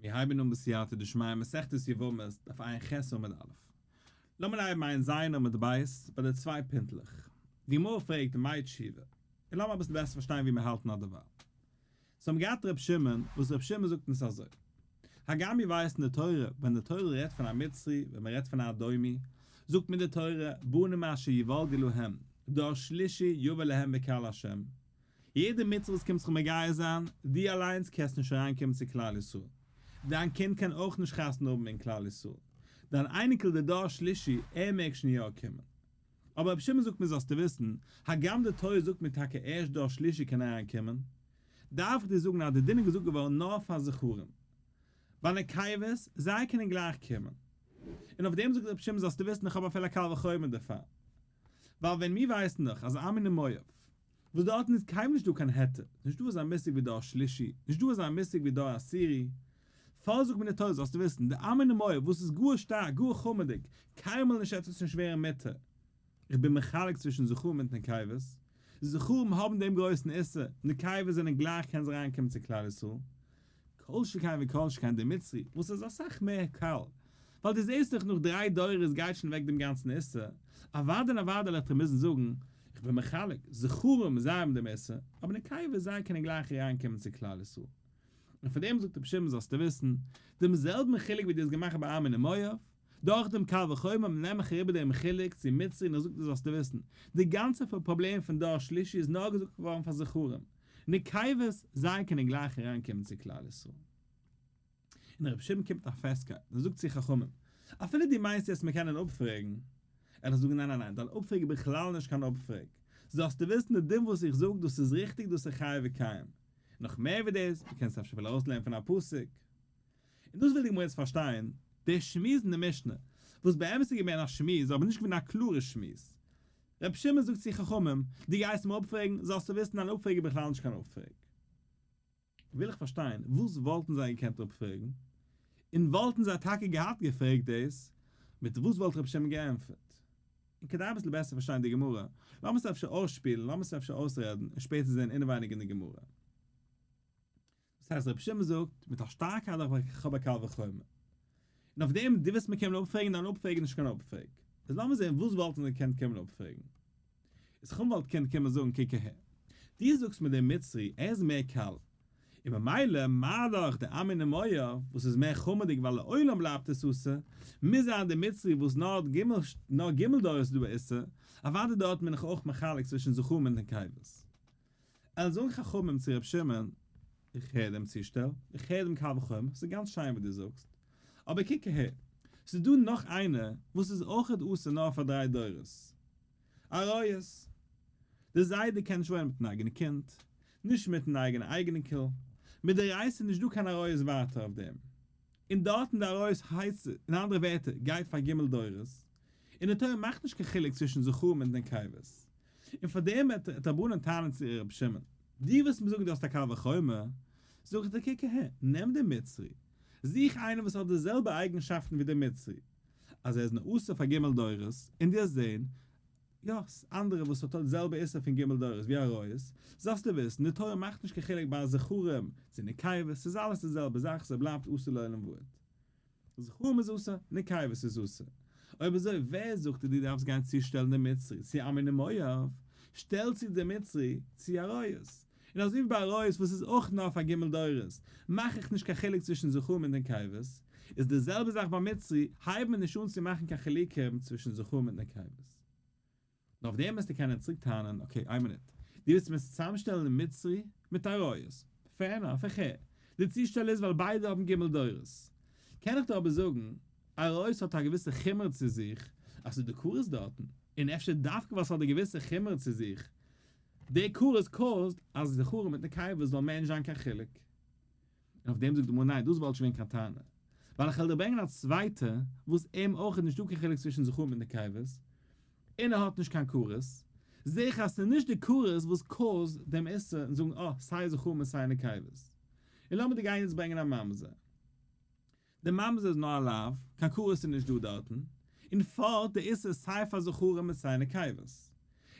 מיר הייבן אן בסייעתא דשמיא מסכת יבמות דף ע"ח עמוד א'. לאמיר הייבן ע"ז עמוד ב' ביי די צוויי פינטלעך. די גמרא פרעגט מאי תשובה, און לאמיר אביסל בעסער פארשטיין ווי מיר האלטן אט דערווייל. סאו האבן געהאט ר' שמעון, וואס ר' שמעון זאגט אונז אזוי. הגם מיר ווייסן די תורה, ווען די תורה רעדט פון א מצרי, ווען מען רעדט פון א אדומי, זאגט מיר די תורה, בנים אשר יוולדו להם, דור שלישי יבא להם בקהל השם. יעדע מצרי וואס קומט זיך מגייר זיין, דו אליינס קענסט נישט אריינקומען צו כלל ישראל. דיין קינד קען אויך נישט חתונה האבן אין כלל ישראל. דיין אייניקל דער דור שלישי, ער מעג שוין יא קומען. אבער רבי שמעון זאגט מיר זאלסטו וויסן, הגם די תורה זאגט מיר טאקע ערשט דור שלישי קען אריינקומען, דארף איך דיר זאגן אז די דין איז געזאגט געווארן נאר פאר זכרים. ביי נקבות, זיי קענען גלייך קומען. און אויף דעם זאגט רבי שמעון זאלסטו וויסן איך האב אפילו א קל וחומר דערפאר. ווייל ווען מיר ווייסן דאך אז עמון און מואב, וואס דארטן איז קיינמאל נישט דא קיין היתר, נישט דא אזא מושג ווי דור שלישי, נישט דא אזא מושג ווי דור עשירי, פאר זאגט מען די תורה זאלסטו וויסן, די עמון און מואב וואס איז גאר שטארק, גאר חמור'דיג, קיינמאל נישט עטוואס נישט ווערן מותר. איך בין מחלק צווישן זכרים מיט נקבות, זכרים האבן דעם גרויסן איסור, נקבות זענען גלייך קענען זיי אריינקומען צו כלל ישראל, כל שכן וכל שכן דער מצרי, וואס איז אסאך מער קל, ווייל דו זעסט דאך נאך דריי דורות גייט שוין אוועק דעם גאנצן איסור, אוודאי און אוודאי וועל איך דיר מוזן זאגן, איך בין מחלק, זכרים זיי האבן דעם איסור, אבער נקבות זיי קענען גלייך אריינקומען צו כלל ישראל. און פאר דעם זאגט רבי שמעון זאלסטו וויסן, דעם זעלבן חילוק ווי דו האסט געמאכט ביי עמון און מואב, דורך דעם קל וחומר נעם איך אריבער דעם חילוק צו מצרי און איך זאג דיר זאלסטו וויסן, די גאנצע פראבלעם פון דור שלישי איז נאר געזאגט געווארן פאר זכרים, נקבות, זיי קענען גלייך אריין קומען צו כלל ישראל. און רבי שמעון קומט א פעסטקייט און זאגט צו חכמים, אפילו דו מיינסט יעצט מיר קענען אפפרעגן, וועל איך זאגן ניין ניין ניין, דיין אפפרעג איז בכלל נישט קיין אפפרעג, זאלסטו וויסן די דין וואס איך זאג דאס איז ריכטיג דאס איז חי וקיים, נאך מער ווי דאס, דו קענסט אפשר אפילו ארויסלערנען פון א פסוק. און דאס וויל די גמרא יעצט פארשטיין, דער שמועס אין די משנה, וואס באמת איז געווען א שמועס אבער נישט געווען א קלארע שמועס. רבי שמעון זאגט צו חכמים, דו גייסט מיר אפפרעגן, זאלסטו וויסן דיין אפפרעג איז בכלל נישט קיין אפפרעג. וויל איך פארשטיין, וואס וואלטן זיי געקענט אפפרעגן? און וואלטן זיי טאקע געהאט געפרעגט דאס, מיט וואס וואלט רבי שמעון געענטפערט? און כדי אביסל בעסער פארשטיין די גמרא, לאמיר עס אפשר אויסשפילן, לאמיר עס אפשר אויסרעדן, און שפעטער זען אינעווייניג אין די גמרא. דאס הייסט רבי שמעון זאגט מיט א שטארקייט איך האב א קל וחומר. און אויף דעם דו וועסט מיר קומען אפפרעגן דיין אפפרעג איז נישט קיין אפפרעג. איז לאמיר זען וואס וואלטן זיי געקענט קומען אפפרעגן. איז חכמים וואלט געקענט קומען זאגן קוק אהער. דו זאגסט מיט דעם מצרי ער איז מער קל. און ממילא מה דאך די עמון און מואב וואס איז מער חמור'דיג ווייל לעולם בלייבט עס אסור, מוז זיין די מצרי וואס נאר נאר ג' דורות איז דא א איסור, אוודאי דארט בין איך אויך מחלק צווישן זכרים און נקבות. על זאגן חכמים צו ר' שמעון, איך הער דעם צושטעל, איך הער דעם קל וחומר, ס'איז גאנץ שיין וואס דו זאגסט, אבער קוק אהער, ס'איז דא נאך איינער וואס איז אויכעט אסור נאר פאר דריי דורות, עריות. די זיידע קען נישט וואוינען מיטן אייגענע קינד, נישט מיטן אייגענע אייגעניקל, מדאורייתא איז נישט דא קיין עריות ווייטער אויף דעם, און דארטן די עריות הייסט, אין אנדערע ווערטער, גייט פאר ג' דורות, און די תורה מאכט נישט קיין חילוק צווישן זכרים און נקבות. און פאר דעם וועט רבנן טענה'ן צו רבי שמעון, דו וועסט מיר זאגן דו האסט א קל וחומר, זאג איך דיר קוק אהער, נעם דעם מצרי, זוך איינעם וואס האט די זעלבע אייגנשאפטן ווי דער מצרי, אז ער איז נאר אסור פאר ג' דורות, און דו וועסט זען, יא, אנדערע וואס האט די זעלבע איסור פון ג' דורות ווי עריות, זאלסטו וויסן, די תורה מאכט נישט קיין חילוק ביי זכרים צו נקבות, ס'איז אלעס די זעלבע זאך, ס'בלייבט אסור לעולם ועד. זכרים איז אסור, נקבות איז אסור. אויב אזוי ווער זאגט דיר דו דארפסט גיין צושטעלן די מצרי צו עמון און מואב? שטעל צו די מצרי צו עריות. און אזוי ווי ביי עריות וואס איז אויך נאר פאר ג' דורות, מאך איך נישט קיין חילוק צווישן זכרים און נקבות, איז די זעלבע זאך ביי מצרי, הייב מיר נישט אן צו מאכן קיין חילוקים צווישן זכרים און נקבות. נאר אויף דעם וועסטו קענען צוריק טענה'ן, okay איין מינוט, דו ווילסט מיר צוזאמשטעלן מצרי מיט עריות, fair enough, איך הער, די צושטעל איז ווייל ביידע האבן ג' דורות. קען איך דיר אבער זאגן, עריות האט א געוויסע חומרא צו זיך, אז ס'איז דא כרת דארטן, און אפשר דווקא ווייל ס'האט די געוויסע חומרא צו זיך, די כרת cause ט אז זכרים מיט נקבות זאל מער נישט זיין קיין חילוק. און אויף דעם זאגט די גמרא ניין דאס וואלט נישט געווען קיין טענה, ווייל איך וועל דיר ברענגען א צווייטע וואס אים אויך איז נישטא קיין חילוק צווישן זכרים און נקבות, און ער האט נישט קיין כרת, זעה איך אז ס'איז נישט די כרת וואס cause ט דעם איסור און זאגן אה סיי זכרים און סיי נקבות. און לאמיר דיר גיין יעצט ברענגען א ממזר. די ממזר איז נאר א לאו, קיין כרת איז נישט דא דארטן, און פארט די איסור סיי פאר זכרים און סיי נקבות.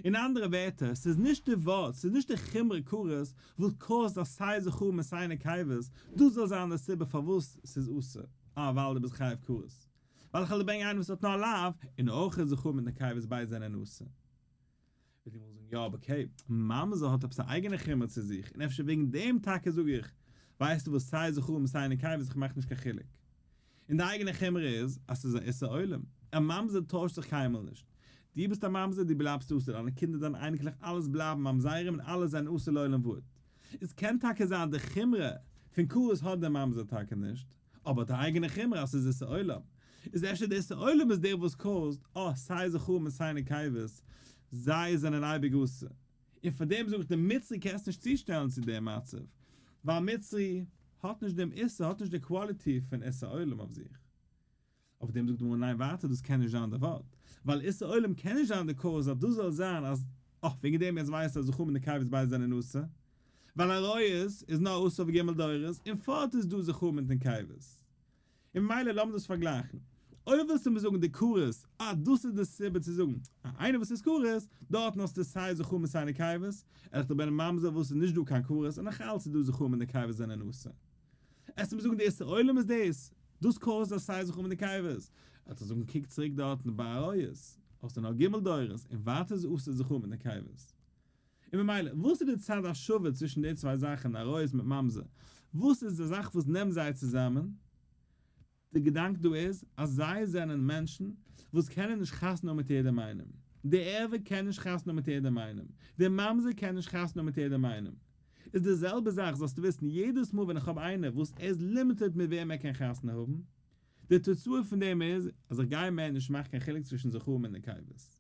אין אנדערע ווערטער, ס'איז נישט די ווארט, ס'איז נישט די חומרא כרת וואס cause ט אז סיי זכרים און סיי נקבות, דאס זאל זיין די סיבה פארוואס ס'איז אסור, אה ווייל דו ביסט חייב כרת. ווייל איך וועל דיר ברענגען איינער וואס האט נאר לאו, און אויך זכרים מיט נקבות ביידע זענען אסור. וועט די גמרא זאגן יא אבער okay, ממזר האט עפעס א אייגענע חומרא צו זיך, און אפשר וועגן דעם טאקע זאג איך, ווייסטו וואס סיי זכרים און סיי נקבות איך מאך נישט קיין חילוק. און די אייגענע חומרא איז אז ס'איז א איסור עולם, א ממזר טוישט זיך קיינמאל נישט. דו ביסט א ממזר דו בלייבסט אסור, דיינע קינדער דיינע אייניקלעך אלעס בלייבן ממזרים און אלע זענען אסור לעולם ועד. עס קען טאקע זיין די חומרא פון כרת האט דער ממזר טאקע נישט, אבער די אייגענע חומרא אז ס'איז איסור עולם, איז אפשר די איסור עולם איז דער וואס cause ט, אה, סיי זכרים און סיי נקבות, זיי זענען אייביג אסור. און פאר דעם זאג איך די מצרי קענסט נישט צושטעלן צו דעם מצב, ווייל מצרי האט נישט דעם איסור, האט נישט די quality פון איסור עולם אויף זיך. אויף דעם זאגט די גמרא ניין ווייטער דאס קען נישט זיין די ווארט, ווייל איסור עולם קען נישט זיין די cause אז דאס זאל זיין אז אה וועגן דעם יעצט ווייסטו אז זכרים און נקבות ביידע זענען אסור, ווייל עריות איז נאר אסור אויף ג' דורות און פארט איז דא זכרים מיט נקבות. און ממילא לאמיר דאס פארגלייכן. אויב ווילסטו מיר זאגן די כרת, אה דאס איז די סיבה צו זאגן אז איינער וואס איז כרת, דארטן האסטו סיי זכרים און סיי נקבות, עכ פ בן ממזר וואס איז נישט דא קיין כרת און נאך אלץ איז דא זכרים און נקבות זענען אסור. עסטו מיר זאגן די איסור עולם איז דאס, דאס cause ט אז סיי זכרים און נקבות. עסטו זאגן קוק צוריק דארטן ביי עריות, האסטו נאר ג' דורות און ווייטער איז אסור זכרים און נקבות. און ממילא, וואס איז די צד השווה צווישן די צוויי זאכן, עריות מיט ממזר? וואס איז די זאך וואס נעמט זיי צוזאמען? די געדאנק דא איז, אז זיי זענען מענטשן וואס קענען נישט חתונה האבן מיט יעדעם איינעם. די ערווה קען נישט חתונה האבן מיט יעדעם איינעם. די ממזר קען נישט חתונה האבן מיט יעדעם איינעם. איז די זעלבע זאך זאלסטו וויסן, יעדעס מאל ווען איך האב איינער וואס ער איז limited מיט וועם ער קען חתונה האבן, די תוצאה פון דעם איז, אז איך גיי מער נישט מאכן קיין חילוק צווישן זכרים און נקבות.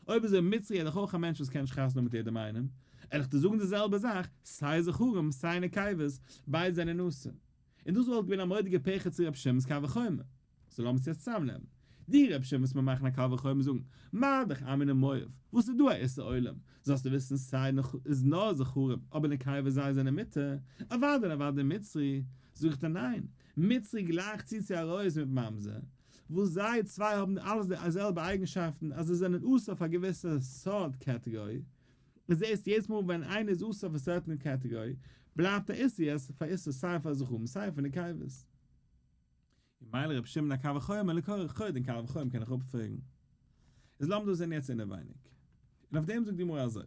אויב אזוי מצרי איז דאך אויך א מענטש וואס קען נישט חתונה האבן מיט יעדעם איינעם, וועל איך דיר זאגן די זעלבע זאך, סיי זכרים סיי נקבות, ביידע זענען אסור. און דאס וואלט געווען א מורא'דיגע פירכא צו ר' שמעון'ס קל וחומר. so לאמיר עס יעצט צוזאמנעמען. דו ר' שמעון וועסט מיר מאכן א קל וחומר זאגן, מה דאך עמון ומואב, וואס איז דא א איסור עולם, זאלסטו וויסן סיי נאך איז נאר זכרים, אבער נקבות זיי זענען מותר, אוודאי און אוודאי מצרי, זאג איך דיר ניין, מצרי גלייכט צו צו עריות מיט ממזר, וואס זיי צוויי האבן אלעס די זעלבע אייגנשאפטן אז זיי זענען אסור אויף א געוויסע סארט category, און זעסט יעדעס מאל ווען איינער איז אסור אויף א certain category בלייבט א איסור יעצט פאר איסור סיי פאר זכרים סיי פאר נקבות. און מילא רבי שמעון א קל וחומר לכאורה דעם קל וחומר קען איך אפפרעגן. איז לאמיר דאס זען יעצט אינעווייניג. און אויף דעם זאגט די גמרא אזוי.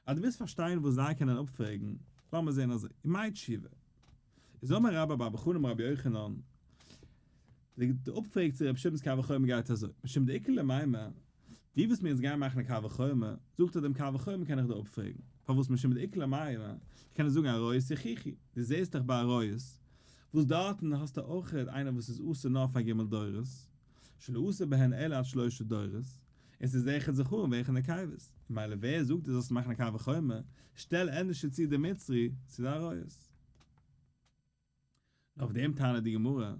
אז דו ווילסט פארשטיין וואס זיי קענען אפפרעגן, לאמיר זען אזוי, אין מיין תשובה איז אמר רבה בר בר חנה אמר רבי יוחנן, די אפפרעג צו רבי שמעון'ס קל וחומר גייט אזוי, משום דאיכא למימר, דו ווילסט מיר יעצט גיין מאכן א קל וחומר, זאגט ער דעם קל וחומר קען איך דיר אפפרעגן, פארוואס משום דאיכא למימר, איך קען דיר זאגן עריות יוכיחו, דו זעסט דאך ביי עריות, וואס דארטן האסטו אויך איינער וואס איז אסור נאר פאר ג' דורות, שלא עשה בהן אלא עד שלושה דורות, און ס'איז אחד זכרים ואחד נקבות, ממילא ווער זאגט דו זאלסט מאכן א קל וחומר, שטעל ענדערש צו די מצרי צו די עריות. און אויף דעם טענה'ט די גמרא,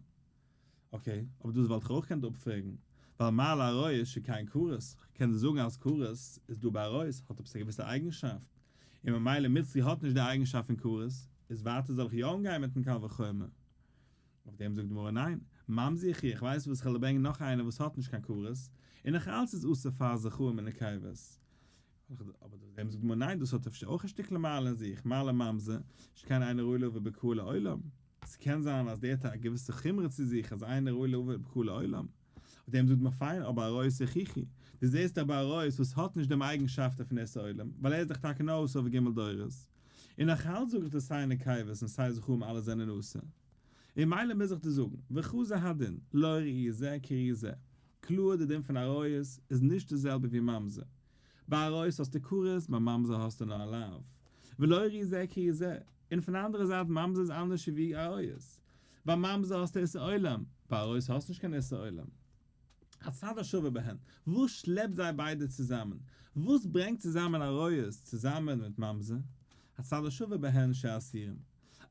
okay, אבער דאס וואלט איך אויך געקענט אפפרעגן, ווייל מה לעריות שכן כרת, כ'קען דיר זאגן אז כרת איז דא ביי עריות, האט עפעס א געוויסע אייגנשאפט, און ממילא מצרי האט נישט די אייגנשאפט פון כרת, איז ווייטער זאל איך יא אנגיין מיטן קל וחומר? אויף דעם זאגט די גמרא ניין, ממזר יוכיח, איך ווייס וואס, כ'וועל ברענגען נאך איינער וואס האט נישט קיין כרת, און נאך אלץ איז אסור פאר זכרים און נקבות. אבער אויף דעם זאגט די גמרא ניין, דאס האט אפשר אויך א שטיקל מעלה אין זיך, מה לממזר, שכן אינו ראוי לבא בקהל לעולם. ס'קען זיין אז דער האט א געוויסע חומרא צו זיך אז אינו ראוי לבא בקהל לעולם. אויף דעם זאגט מען פיין, אבער עריות יוכיחו. דו זעסט אבער עריות וואס האט נישט דעם אייגנשאפט פון איסור עולם, ווייל ער איז דאך טאקע נאר אסור אויף ג' דורות. און נאך אלץ זאג איך דיר סיי נקבות און סיי זכרים אלע זענען אסור. און מילא מוז איך דיר זאגן, וחזר הדין, לא ראי זה כראי זה. קלאר די דין פון עריות איז נישט די זעלבע ווי ממזר. ביי עריות האסטו כרת, ביי ממזר האסטו נאר א לאו. ולא ראי זה כראי זה. און פון די אנדערע זייט ממזר איז אנדערש ווי עריות. ביי ממזר האסטו איסור עולם, ביי עריות האסטו נישט קיין איסור עולם. הצד השווה בהן, וואס שלעפט זיי ביידע צוזאמען? וואס ברענגט צוזאמען עריות צוזאמען מיט ממזר? הצד השווה בהן שאסורים,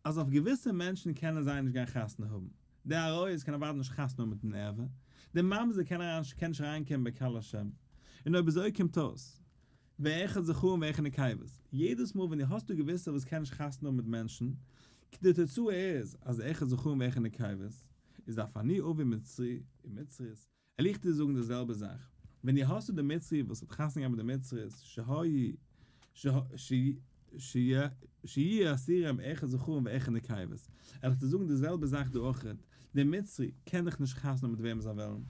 אז אויף געוויסע מענטשן קענען זיי נישט גיין חתונה האבן, די עריות קען אוודאי נישט חתונה האבן מיטן ערווה, די ממזר קען אריין קען נישט אריינקומען בקהל השם, און אויב אזוי קומט אויס, ואחד זכרים ואחד נקבות, יעדעס מאל ווען דו האסט דא געוויסע וואס קען נישט חתונה האבן מיט מענטשן, די תוצאה איז אז אחד זכרים ואחד נקבות, איז אף אני אביא מצרי ומצרית, וועל איך דיר זאגן די זעלבע זאך. ווען דו האסט דא די מצרי וואס האט חתונה געהאט מיט די מצרית שהיו שיהיו אסורים אחד זכרים ואחד נקבות, וועל איך דיר זאגן די זעלבע זאך דא אויכעט, דער מצרי קען דאך נישט חתונה האבן מיט וועם זיי ווילן,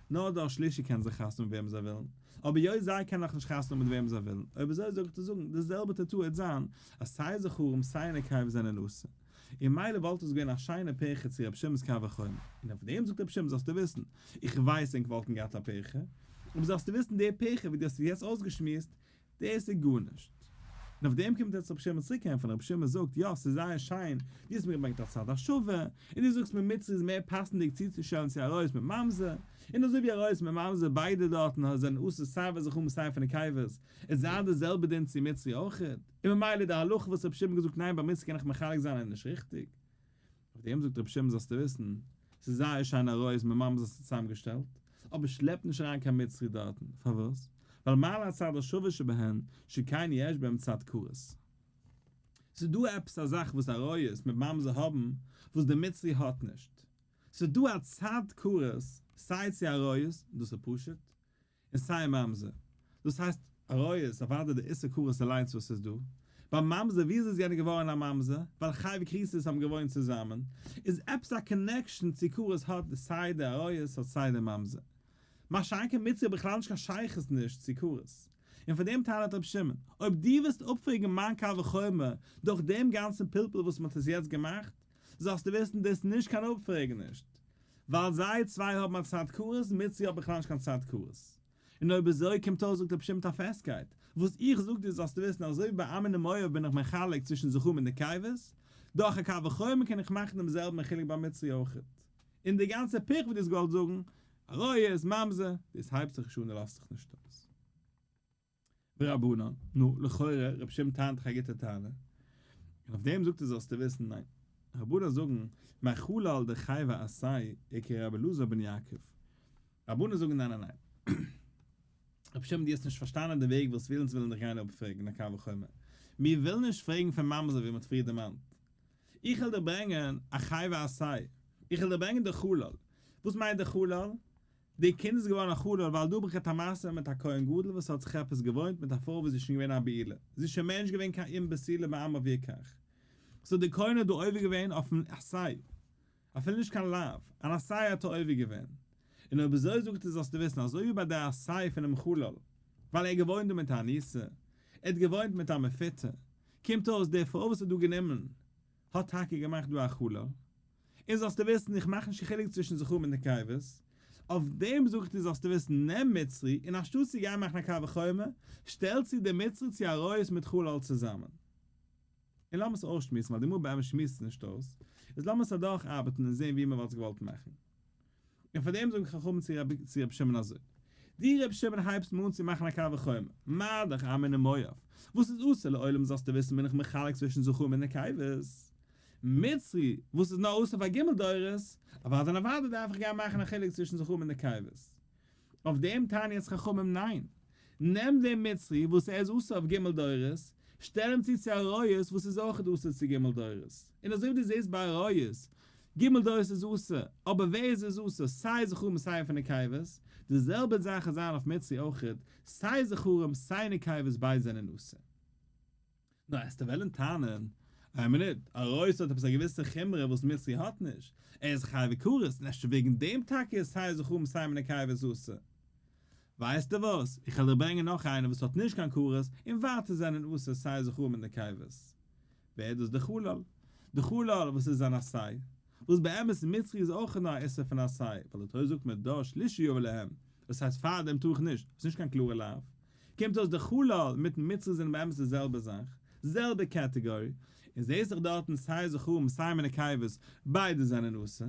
נאר דור שלישי קען זיך חתונה האבן מיט וועם זיי ווילן, אבער היות זיי קענען דאך נישט חתונה האבן מיט וועם זיי ווילן, אויב אזוי זאל איך דיר זאגן, די זעלבע תוצאה וועט זיין, אז סיי זכרים סיי נקבות זענען אסור. און מילא וואלט עס געווען א שיינע פירכא צו רבי שמעון'ס קל וחומר, און אויף דעם זאגט רבי שמעון זאלסטו וויסן, איך ווייס ענק וואלטן געהאט א פירכא, אבער זאלסטו וויסן די פירכא ווי דו האסט עס יעצט אויסגעשמועסט, דאס איז גארנישט. און אויף דעם קומט יעצט רבי שמעון צוריק ענטפערן, רבי שמעון זאגט, יא ס'איז זייער שיין, דו האסט מיר געברענגט א צד השווה, און דו זאגסט מיר מצרי איז מער פאסנדיג צוצושטעלן צו עריות מיט ממזר, און אזוי ווי עריות מיט ממזר ביידע דארטן זענען אסור סיי פאר זכרים סיי פאר נקבות, איז זיין די זעלבע דין צו מצרי אויכעט, און ממילא די הלכה וואס רבי שמעון געזאגט ניין ביי מצרי קען איך מחלק זיין איז נישט ריכטיג. אויף דעם זאגט רבי שמעון זאלסטו וויסן, ס'איז זייער שיין עריות מיט ממזר האסטו צוזאמגעשטעלט, אבער שלעפ נישט אריין קיין מצרי דארטן, פארוואס? ווייל מה להצד השווה שבהן שכן יש בהם צד כרת. ס'איז דא עפעס א זאך וואס עריות מיט ממזר האבן וואס די מצרי האט נישט, ס'איז דא א צד כרת סיי צו עריות, דאס איז פשוט, און סיי ממזר. דאס הייסט עריות, אוודאי די איסור כרת אליינס וואס איז דא. ביי ממזר, ווי אזוי איז יענער געווארן א ממזר? ווייל חייבי כריתות האבן געוואוינט צוזאמען. איז עפעס א connection צו כרת האט סיי די עריות האט סיי די ממזר. מה שאין כן מצרי האט בכלל נישט קיין שייכות נישט צו כרת. און פאר דעם טענה'ט רבי שמעון, אויב דו וועסט אפפרעגן מיין קל וחומר דורך דעם גאנצן פלפול וואס מען האט עס יעצט געמאכט, זאלסטו וויסן דאס איז נישט קיין אפפרעגן נישט ווייל זיי צוויי האבן א צד כרת, מצרי האט בכלל נישט קיין צד כרת. און אויב אזוי קומט אויס זאגט רבי שמעון מיט א פעסטקייט, וואס איך זאג דיר זאלסטו וויסן אזוי ווי ביי עמון און מואב בין איך מחלק צווישן זכרים און נקבות, דורך א קל וחומר קען איך מאכן דעם זעלבן חילוק ביי מצרי אויכעט. און די גאנצע פירכא וואס דו האסט געוואלט זאגן, עריות, ממזר, דאס הייבט זיך נישט אן און לאזט זיך נישט אויס. ורבנן, נו, לכאורה, רבי שמעון טענה'ט דאך א גוטע טענה. און אויף דעם זאגט ער זאלסטו וויסן, ניין. רבנן זאגן, מחלל דחייבי עשה וכרבי אלעזר בן יעקב. רבנן זאגן ניין ניין ניין. רבי שמעון דו האסט נישט פארשטאנען די וועג וואס וויל אונז ווילן דיך גיין אפפרעגן א קל וחומר. מיר ווילן נישט פרעגן פון ממזר ווי מ'האט פריער דערמאנט. איך וועל דיר ברענגען א חייבי עשה. איך וועל דיר ברענגען די חלל. וואס מיינט די חלל? די קינד איז געווארן א חלל ווייל דא האב איך געהאט א מעשה מיט א כהן גדול וואס האט זיך עפעס געוואוינט מיט א פרוי וואס איז שוין געווען א בעולה, זי איז שוין מער נישט געווען קיין אם בתולה מעמיו יקח, סאו די כהן האט דא עובר געווען אויפן עשה, אפילו נישט קיין לאו, אן עשה האט ער עובר געווען, און אויב אזוי זאגט ער זאלסטו וויסן אזוי ווי ביי די עשה פונעם חלל, ווייל ער האט געוואוינט דא מיט א אנוסה, ער האט געוואוינט מיט א מפותה, קומט אויס די פרוי וואס האט דא גענומען האט טאקע געמאכט דא א חלל, און זאלסטו וויסן איך מאך נישט קיין חילוק צווישן זכרים און נקבות, אויף דעם זאג איך דיר זאלסטו וויסן נעם מצרי און אנשטאט צו גיין מאכן א קל וחומר, שטעל צו די מצרי צו עריות מיט חלל צוזאמען. און לאמיר עס אויסשמועסן ווייל די גמרא באמת שמועסט עס נישט אויס, איז לאמיר עס אדורך ארבעטן און זען ווי מען וואלט עס געוואלט מאכן. און פאר דעם זאגן חכמים צו רבי שמעון אזוי, דו רבי שמעון הייבסט מיר אן צו מאכן א קל וחומר, מה דאך עמון ומואב, וואס איז אסור לעולם זאלסטו וויסן בין איך מחלק צווישן זכרים און נקבות, מצרי, וואס איז נאר אסור פאר ג' דורות, אוודאי און אוודאי דארף איך גיין מאכן א חילוק צווישן זכרים און נקבות. אויף דעם טענה'ן יעצט חכמים ניין, נעם דעם מצרי וואס ער איז אסור אויף ג' דורות, שטעל אים צו צו עריות וואס איז אויכעט אסור צו ג' דורות, און אזוי ווי דו זעסט ביי עריות, ג' דורות איז אסור, אבער ווער איז איז אסור, סיי זכרים סיי פון נקבות, די זעלבע זאך איז זיין אויף מצרי אויכעט, סיי זכרים סיי נקבות ביידע זענען אסור. נאר עסטו וועלען טענה'ן, איין מינוט, עריות האט עפעס א געוויסע חומרא וואס מצרי האט נישט, ער איז חייב כרת, און אפשר וועגן דעם טאקע איז סיי זכרים סיי נקבות אסור. ווייסטו וואס, איך וועל דיר ברענגען נאך איינער וואס האט נישט קיין כרת, און ווייטער זענען אסור סיי זכרים און נקבות. ווער איז דאס די חלל? די חלל וואס איז אן עשה, וואס באמת מצרי איז אויך נאר א איסור פון עשה, ווייל די תורה זאגט מדור שלישי יבא להם, דאס הייסט פאר דעם טאר איך נישט, ס'איז נישט קיין קלארע לאו. קומט אויס די חלל מיטן מצרי זענען באמת די זעלבע זאך, זעלבע category, און זעהסט דאך דארטן סיי זכרים סיי נקבות ביידע זענען אסור,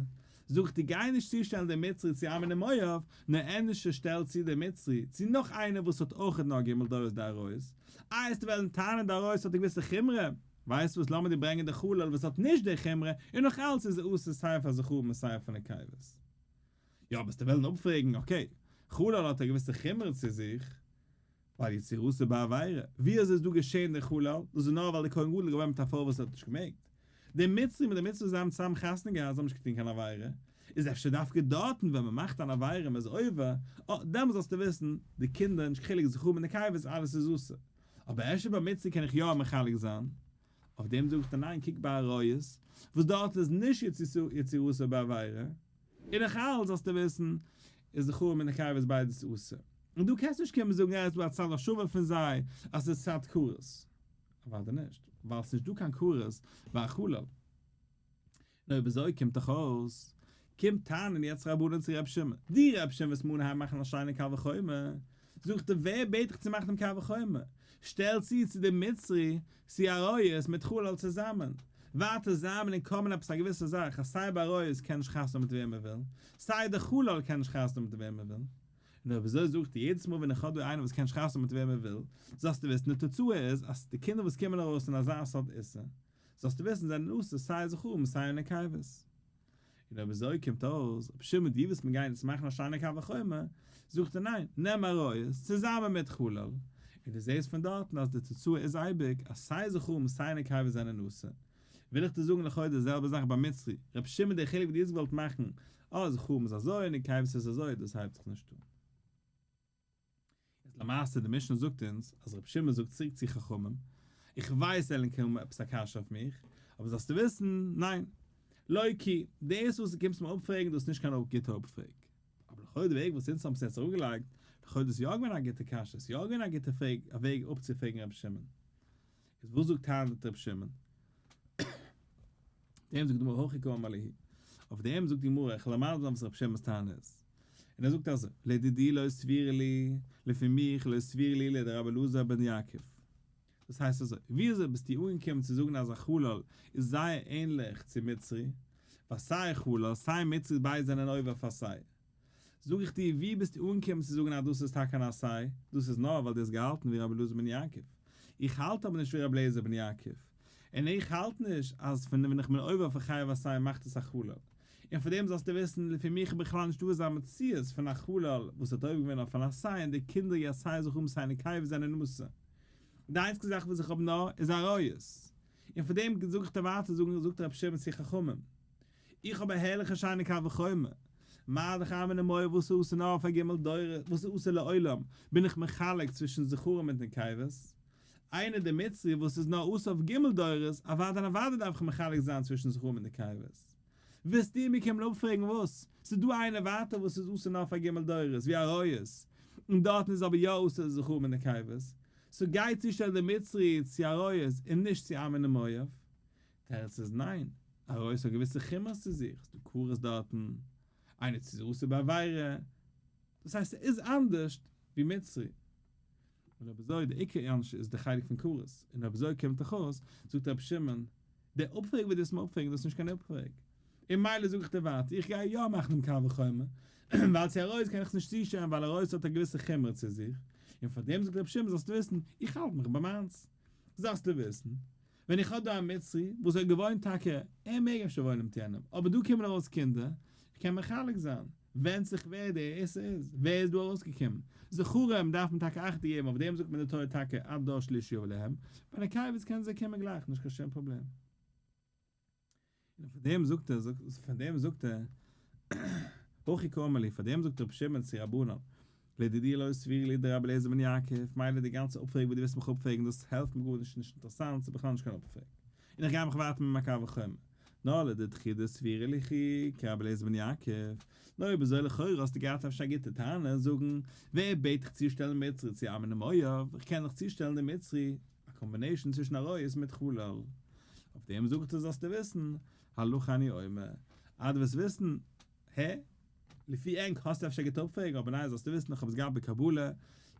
זאג איך דיר גיי נישט צושטעלן די מצרי צו עמון און מואב, נאר ענדערש שטעל צו די מצרי צו נאך איינער וואס האט אויכעט נאר ג' דורות די עריות, איי עסטו וועלן טענה'ן די עריות האט א געוויסע חומרא, ווייסט וואס לאמיר דיר ברענגען די חלל וואס האט נישט די חומרא און נאך אלץ איז ער אסור סיי פאר זכרים און סיי פאר נקבות. יא וועסטו וועלן אפפרעגן okay חלל האט א געוויסע חומרא צו זיך, ווייל יצירתו בעבירה, ווי אזוי איז דא געשען דער חלל, דאס איז נאר ווייל דער כהן גדול איז געווען מיט א פרוי וואס האט נישט געמעגט. דער מצרי מיט די מצרית זיי האבן צוזאמען חתונה געהאט זיי האבן נישט געטון קיין עבירה. איז אפשר דווקא דארטן ווען מען מאכט אן עבירה און מען איז עובר, אה, דעמאלס זאלסטו וויסן, די קינדער, נישט קיין חילוק זכרים און נקבות, אלעס איז אסור. אבער אפשר ביי מצרי קען איך יא מחלק זיין? אויף דעם זאג איך דיר ניין, קוק ביי עריות, וואס דארט איז נישט יצירתו בעבירה, און נאך אלץ זאלסטו וויסן, איז זכרים און נקבות ביידעס אסור. און דו קענסט נישט קומען זאגן אה, עס איז דא א צד השווה פון זיי אז ס'איז צד כרת. אוודאי נישט, ווייל ס'איז נישט דא קיין כרת ביי א חלל. נו אויב אזוי קומט דאך אויס, קומט טענה'ן יעצט רבנן צו ר' שמעון, דו ר' שמעון וועסט מיר אנהייבן מאכן א שיינע קל וחומר, זאגט ער ווער בעט דיך צו מאכן דעם קל וחומר, שטעל צו צו דעם מצרי, צו עריות מיט חלל צוזאמען, ווייטער זיי האבן אין common עפעס א געוויסע זאך אז סיי ביי עריות קען נישט חתונה מיט וועם מען וויל, סיי דער חלל קען נישט חתונה מיט וועם מען וויל. און אויב אזוי זאגט ער יעדעס מאל ווען איך האב דא איינער וואס קען נישט חתונה מיט וועם ער וויל, זאלסטו וויסן די תוצאה איז אז די קינדער וואס קומען ארויס אין אזא סארט איסור, זאלסטו וויסן זענען אסור סיי זכרים סיי נקבות. און אויב אזוי קומט אויס, רבי שמעון דו וועסט מיר גיין יעצט מאכן א שיינע קל וחומר, זאגט ער ניין, נעם עריות צוזאמען מיט חלל, און דו זעסט פון דארטן אז די תוצאה איז אייביג אז סיי זכרים סיי נקבות זענען אסור. וויל איך דיר זאגן לכאו' די זעלבע זאך ביי מצרי, רבי שמעון די חילוק וואס דו האסט געוואלט מאכן אה זכרים איז אזוי און נקבות איז אזוי דאס הייבט זיך נישט אן. איז למעשה די משנה זאגט אונז אז רבי שמעון זאגט צוריק צו חכמים, איך ווייס עלן קומען עפעס א קשיא אויף מיך, אבער זאלסטו וויסן, ניין, לא כי, דאס וואס דו קומסט מיר אפפרעגן דאס איז נישט קיין גוטע אפפרעג. אבער לכאו' די וועג וואס אונז האבן עס יעצט אראפגעלייגט, לכאו' איז דאס יא געווען א גוטע קשיא, עס איז יא געווען א גוטע פרעג, א וועג אפצופרעגן רבי שמעון. איז וואס זאגט טענה'ט רבי שמעון? דעם זאגט די גמרא הכי קאמר להו, אויף דעם זאגט די גמרא איך וועל מסביר זיין וואס רבי שמעון'ס טענה איז, און ער זאגט אזוי, לדידי לא סבירא לי, לפי מיך לא סבירא לי לדרבי אלעזר בן יעקב. דאס הייסט אזוי, ווי אזוי ביסטו אנגעקומען צו זאגן אז א חלל איז זייער ענליך צו מצרי, ווייל סיי חלל סיי מצרי ביידע זענען עובר אויף עשה. זאג איך דיר, ווי ביסטו אנגעקומען צו זאגן אז דאס איז טאקע אן עשה? דאס איז נאר ווייל דו האסט געהאלטן ווי רבי אלעזר בן יעקב. איך האלט אבער נישט ווי רבי אליעזר בן יעקב. און איך האלט נישט אז פון ווען איך בין עובר אויף א חייב עשה מאכט עס א חלל. און פאר דעם זאלסטו וויסן, לפי מיך איז בכלל נישטא אזא מציאות פון א חלל וואס האט עובר געווען אויף אן עשה און די קינדער יעשה זכרים סיי נקבות זענען אסור. די איינציגסטע זאך וואס איך האב נאר איז עריות. און פאר דעם זאג איך דיר ווייטער זאגן זאגט רבי שמעון צו חכמים. איך האב א הערליכע שיינע קל וחומר, מה דאך עמון ומואב וואס איז אסור נאר אויף א ג' דורות, וואס איז אסור לעולם, בין איך מחלק צווישן זכרים מיט נקבות, איינער דער מצרי וואס איז נאר אסור אויף ג' דורות, אוודאי און אוודאי דארף איך מחלק זיין צווישן זכרים מיט נקבות. וועסטו מיר קומען אפפרעגן וואס? ס'איז דא איינער ווייטער וואס איז אסור נאר אויף א ג' דורות, ווי עריות, און דארטן איז אבער יא אסור זכרים מיט נקבות, so גיי צושטעלן דער מצרי צו עריות און נישט צו עמון ומואב. תירוץ איז ניין, עריות האט געוויסע חומרות צו זיך, ס'דא כרת דארטן, איינער צו אסור בעבירה, דאס הייסט ס'איז אנדערשט ווי מצרי. און אויב אזוי די עיקר עונש איז די חלק פון כרת, און אויב אזוי קומט דאך אויס, זאגט רבי שמעון, די אפפרעג וואס דו האסט מיר אפפרעגן דאס איז נישט קיין אפפרעג, און מילא זאג איך דיר ווייטער, איך גיי יא מאכן דעם קל וחומר, ווייל צו עריות קען איך עס נישט צושטעלן ווייל עריות האט א געוויסע חומרא צו זיך, און פארדעם זאגט רבי שמעון זאלסטו וויסן, איך האלט מיך ביי מיינס. זאלסטו וויסן, ווען איך האב דא א מצרי וואס האט געוואוינט טאקע, ער מעג אפשר וואוינען מיט יענעם, אבער דא קומען ארויס קינדער, איך קען מחלק זיין, ווענדט זיך ווער דער איסור איז, ווער איז דא ארויסגעקומען, זכרים דארף מען טאקע אכטונג געבן, אויף דעם זאגט מען די תורה טאקע עד דור שלישי יבא להם, ביי נקבות קענען זיי קומען גלייך, נישט קיין שום פראבלעם. און פאר דעם זאגט ער, פאר דעם זאגט ער, הכי קאמר להו, פאר דעם זאגט רבי שמעון צו רבנן, לדידי לא סבירא לי דרבי אליעזר בן יעקב, מילא די גאנצע אפפרעג וואס דו ווילסט מיך אפפרעגן דאס העלפט מיר גארנישט, נישט אינטערעסאנט, ס'איז בכלל נישט קיין אפפרעג, און איך גיי מיך ווייטער מיט מיין קל וחומר, נאר לדידכו דסבירא לכו כרבי אליעזר בן יעקב, נו אויב אזוי לכאורה האסטו געהאט אפשר א גוטע טענה, זאגן, ווער בעט דיך צושטעלן מצרי צו עמון ומואב, איך קען דאך צושטעלן די מצרי, א combination צווישן עריות מיט חלל. אויף דעם זאגט ער זאלסטו וויסן, הלכה אני אומר, אז דו וועסט וויסן, הע, לפי ענק האסטו אפשר גוט אפפרעגן, אבער ניין זאלסטו וויסן איך האב עס געהאט בקבלה,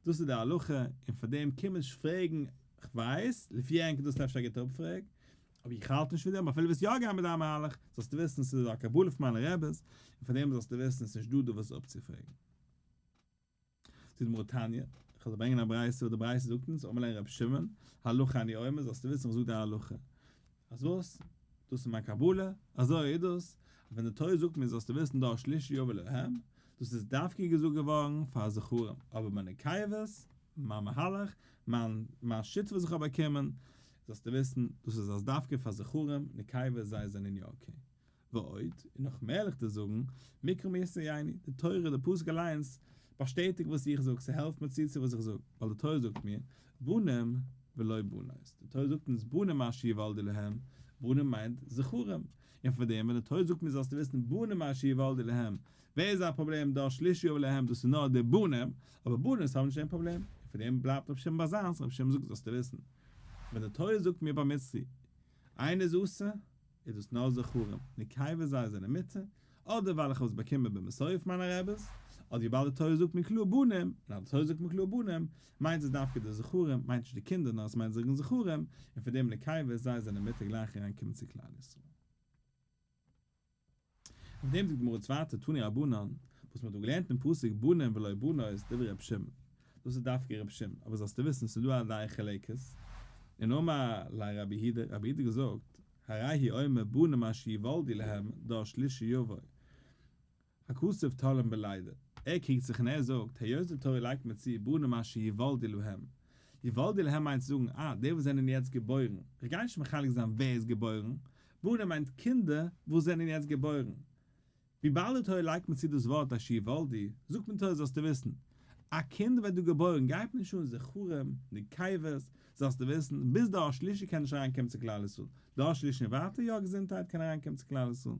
דאס איז די הלכה, און פאר דעם קום נישט פרעגן, כ'ווייס, לפי ענק איז דאס אפשר א גוטע אפפרעג, אבער איך האלט נישט פון דעם, אפילו וועסט יא גיין מיט דיין מהלך, זאלסטו וויסן ס'איז א קבלה פון מיינע רעבעס, און פאר דעם זאלסטו וויסן ס'איז נישט דא דא וואס אפצופרעגן. זאגט די גמרא תניא, איך וועל דיר ברענגען א ברייתא וואס די ברייתא זאגט אונז, אמר להם רבי שמעון, הלכה אני אומר, זאלסטו וויסן איך זאג דיר א הלכה. אז וואס? דאס איז מיין קבלה, אזוי איז דאס, אז ווען די תורה זאגט מיר זאלסטו וויסן דור שלישי יבא להם, דאס איז דווקא געזאגט געווארן פאר זכרים, אבער ביי נקבות, מיין מהלך, מיין מיין שיטה וואס איך האב באקומען, זאלסטו וויסן, דאס איז אז דווקא פאר זכרים, נקבות זיי זענען יא okay. ועוד, און נאך מער וועל איך דיר זאגן, מקרא מייסייני, די תורה, די פסוק אליינס, באשטעטיגט וואס איך זאג, ס'העלפט מיר צו צו וואס איך זאג, ווייל די תורה זאגט מיר, בנים ולא בנות, די תורה זאגט אונז בנים אשר יוולדו להם, בנים מיינט זכרים, און פאר דעם ווען די תורה זאגט מיר זאלסטו וויסן בנים אשר יוולדו להם, ווער איז א פראבלעם דור שלישי יבא להם דאס איז נאר די בנים, אבער בנות האבן נישט דעם פראבלעם, און פאר דעם בלייבט רבי שמעון ביי זיינס, רבי שמעון זאגט זאלסטו וויסן, ווען די תורה זאגט מיר ביי מצרי איינער איז אסור, איז דאס נאר זכרים, נקבות זיי זענען מותר, אדער ווייל איך האב עס באקומען במסורה פון מיינע רעבעס, אדער וויבאלד די תורה זאגט מיר קלאר בנים, און אז די תורה זאגט מיר קלאר בנים, מיינט עס דווקא די זכרים, מיינט נישט די קינדער נאר עס מיינט זאגן זכרים, און פון דעם נקבות זיי זענען מותר גלייך אריין קומען צו כלל ישראל. אויף דעם זאגט די גמרא ווייטער תנו רבנן, וואס מען האט דא געלערנט אין פסוק בנים ולא בנות דברי ר' שמעון, דאס איז דווקא ר' שמעון, אבער זאלסטו וויסן ס'איז דא א דעה חולקת, און אמר ליה רבי יהודה, רבי יהודה האט געזאגט, הרי הוא אומר בנים אשר יוולדו להם דור שלישי יבוא, הכתוב תלאן בלידה, ער קריגט זיך און ער זאגט, היות די תורה לייגט מיר צו בנים אשר יוולדו להם, יוולדו להם מיינט צו זאגן אה, די וואס זענען יעצט געבוירן, איך גיי נישט מחלק זיין ווער איז געבוירן, בנים מיינט קינדער וואס זענען יעצט געבוירן. וויבאלד די תורה לייגט מיר צו דאס ווארט אשר יוולדו, זאגט מיר תורה זאלסטו וויסן, א קינד ווערט דא געבוירן גייט מיר נישט אן זכרים, נקבות, זאלסטו וויסן, ביז דור שלישי קען נישט אריין קומען צו כלל ישראל, דור שלישי און ווייטער יא געזונטהייט קען אריין קומען צו כלל ישראל.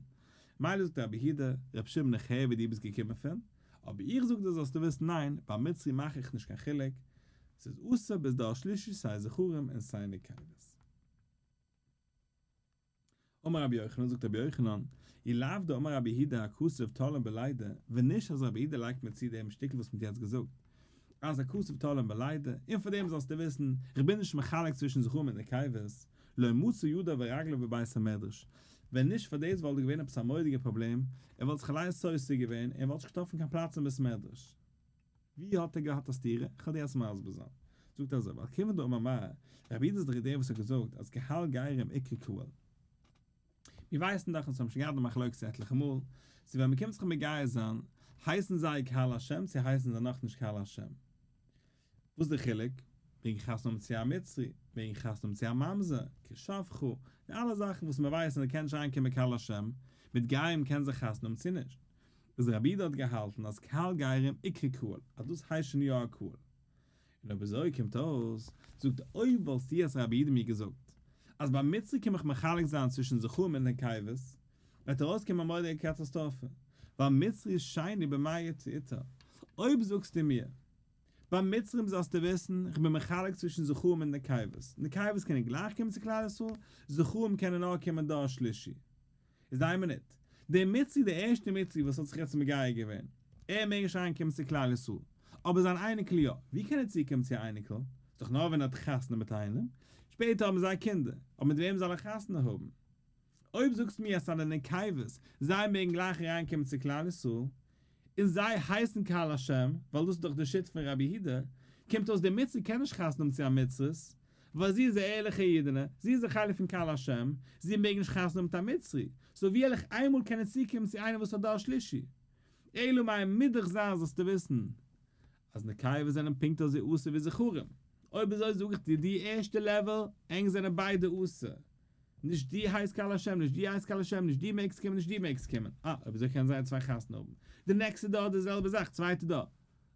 מילא זאגט רבי יהודה, רבי שמעון איך הער ווי דו ביסט געקומען פון, אבער איך זאג דיר זאלסטו וויסן ניין, ביי מצרי מאך איך נישט קיין חילוק, ס'איז אסור ביז דור שלישי סיי זכרים און סיי נקבות. אמר רבי יוחנן, זאגט רבי יוחנן, אי לאו דאמר רבי יהודה הכתוב תלאן בלידה, ווען נישט אז רבי יהודה לייגט מיר צו דעם שטיקל וואס מ'האט יעצט געזאגט, אז הכתוב תלאן בלידה, און פאר דעם זאלסטו וויסן, איך בין נישט מחלק צווישן זכרים און נקבות, לא מצא ידיו ורגליו בבית המדרש, ווען נישט פאר דאס וואלט געווען עפעס א מורא'דיגע פראבלעם, ער וואלט זיך אליינס סותר געווען, און וואלט נישט געטראפן קיין פלאץ אין בית מדרש. ווי האט ער געהאט א סתירה? כ'וועל דיר יעצט מסביר זיין. זאגט ער אזוי, ווייל כיוון דאמר מר, רבי יהודה איז דאך דער וואס האט געזאגט אז קהל גרים איקרי קהל. מיר ווייסן דאך אונז האבן שוין געהאט די מחלוקת עטליכע מאל, צו ווען מ'קומט זיך מגייר זיין, הייסן זיי קהל השם צו הייסן זיי נאכנישט קהל השם. וואס איז די חילוק? מעגן חתונה האבן צו א מצרי, מעגן חתונה האבן צו א ממזר, כי שפחה, די אלע זאכן וואס מיר ווייסן אז קען נישט אריינקומען קהל השם, מיט גרים קען זיך חתונה האבן צו נישט. איז רבי יהודה האט געהאלטן אז קהל גרים איקרי קהל, אז דאס הייסט שוין יא א קהל. און אויב אזוי קומט אויס, זאגט ער, אויב וואלסטו יעצט רבי יהודה מיר געזאגט, אז ביי מצרי קום איך מחלק זיין צווישן זכרים און נקבות, וועט ארויסקומען א מורא'דיגע קאטאסטראפע, ווייל מצרי איז שני במה יתעטר. אויב זאגסטו מיר, ביי מצרים זאלסטו וויסן, איך בין מחלק צווישן זכרים און נקבות, נקבות קענען גלייך קומען צו כלל ישראל, זכרים קענען נאר קומען דור שלישי. איז איין מינוט. דער מצרי דער ערשטער מצרי וואס האט זיך יעצט מגייר געווען, ער מעג נישט אריין קומען צו כלל ישראל, אבער זיין אייניקל יא, ווי קען ער צוקומען צו א אייניקל? איז דאך נאר ווען ער האט חתונה מיט איינעם, שפעטער האבן זיי קינדער, אבער מיט וועם זאל ער חתונה האבן? אויב זאגסט מיר אז ס'איז די נקבות, זיי מעגן גלייך אריין קומען צו כלל ישראל, און זיי הייסן קהל השם, ווייל דאס איז דאך די שיטה פון רבי יהודה, קומט אויס דער מצרי קען נישט חתונה האבן צו א מצרית, ווייל זי איז א ערליכע אידענע, זי איז א חלק פון קהל השם, זי מעג נישט חתונה האבן מיט א מצרי, סאו ווי העל איך איינמאל קענען צוקומען צו איינער וואס האט דור שלישי? אלא מאי מוז דאך זיין זאלסטו וויסן אז נקבות זענען פונקט אזוי אסור ווי זכרים, אויב אזוי זאג איך דיר די ערשטע level, ענק זענען ביידע אסור, נישט דו הייסט קהל השם, נישט דו הייסט קהל השם, נישט דו מעגסט קומען, נישט דו מעגסט קומען. אה, אויב אזוי קענען זיי צוויי חתונה האבן. די נעקסטע דור די זעלבע זאך, צווייטע דור.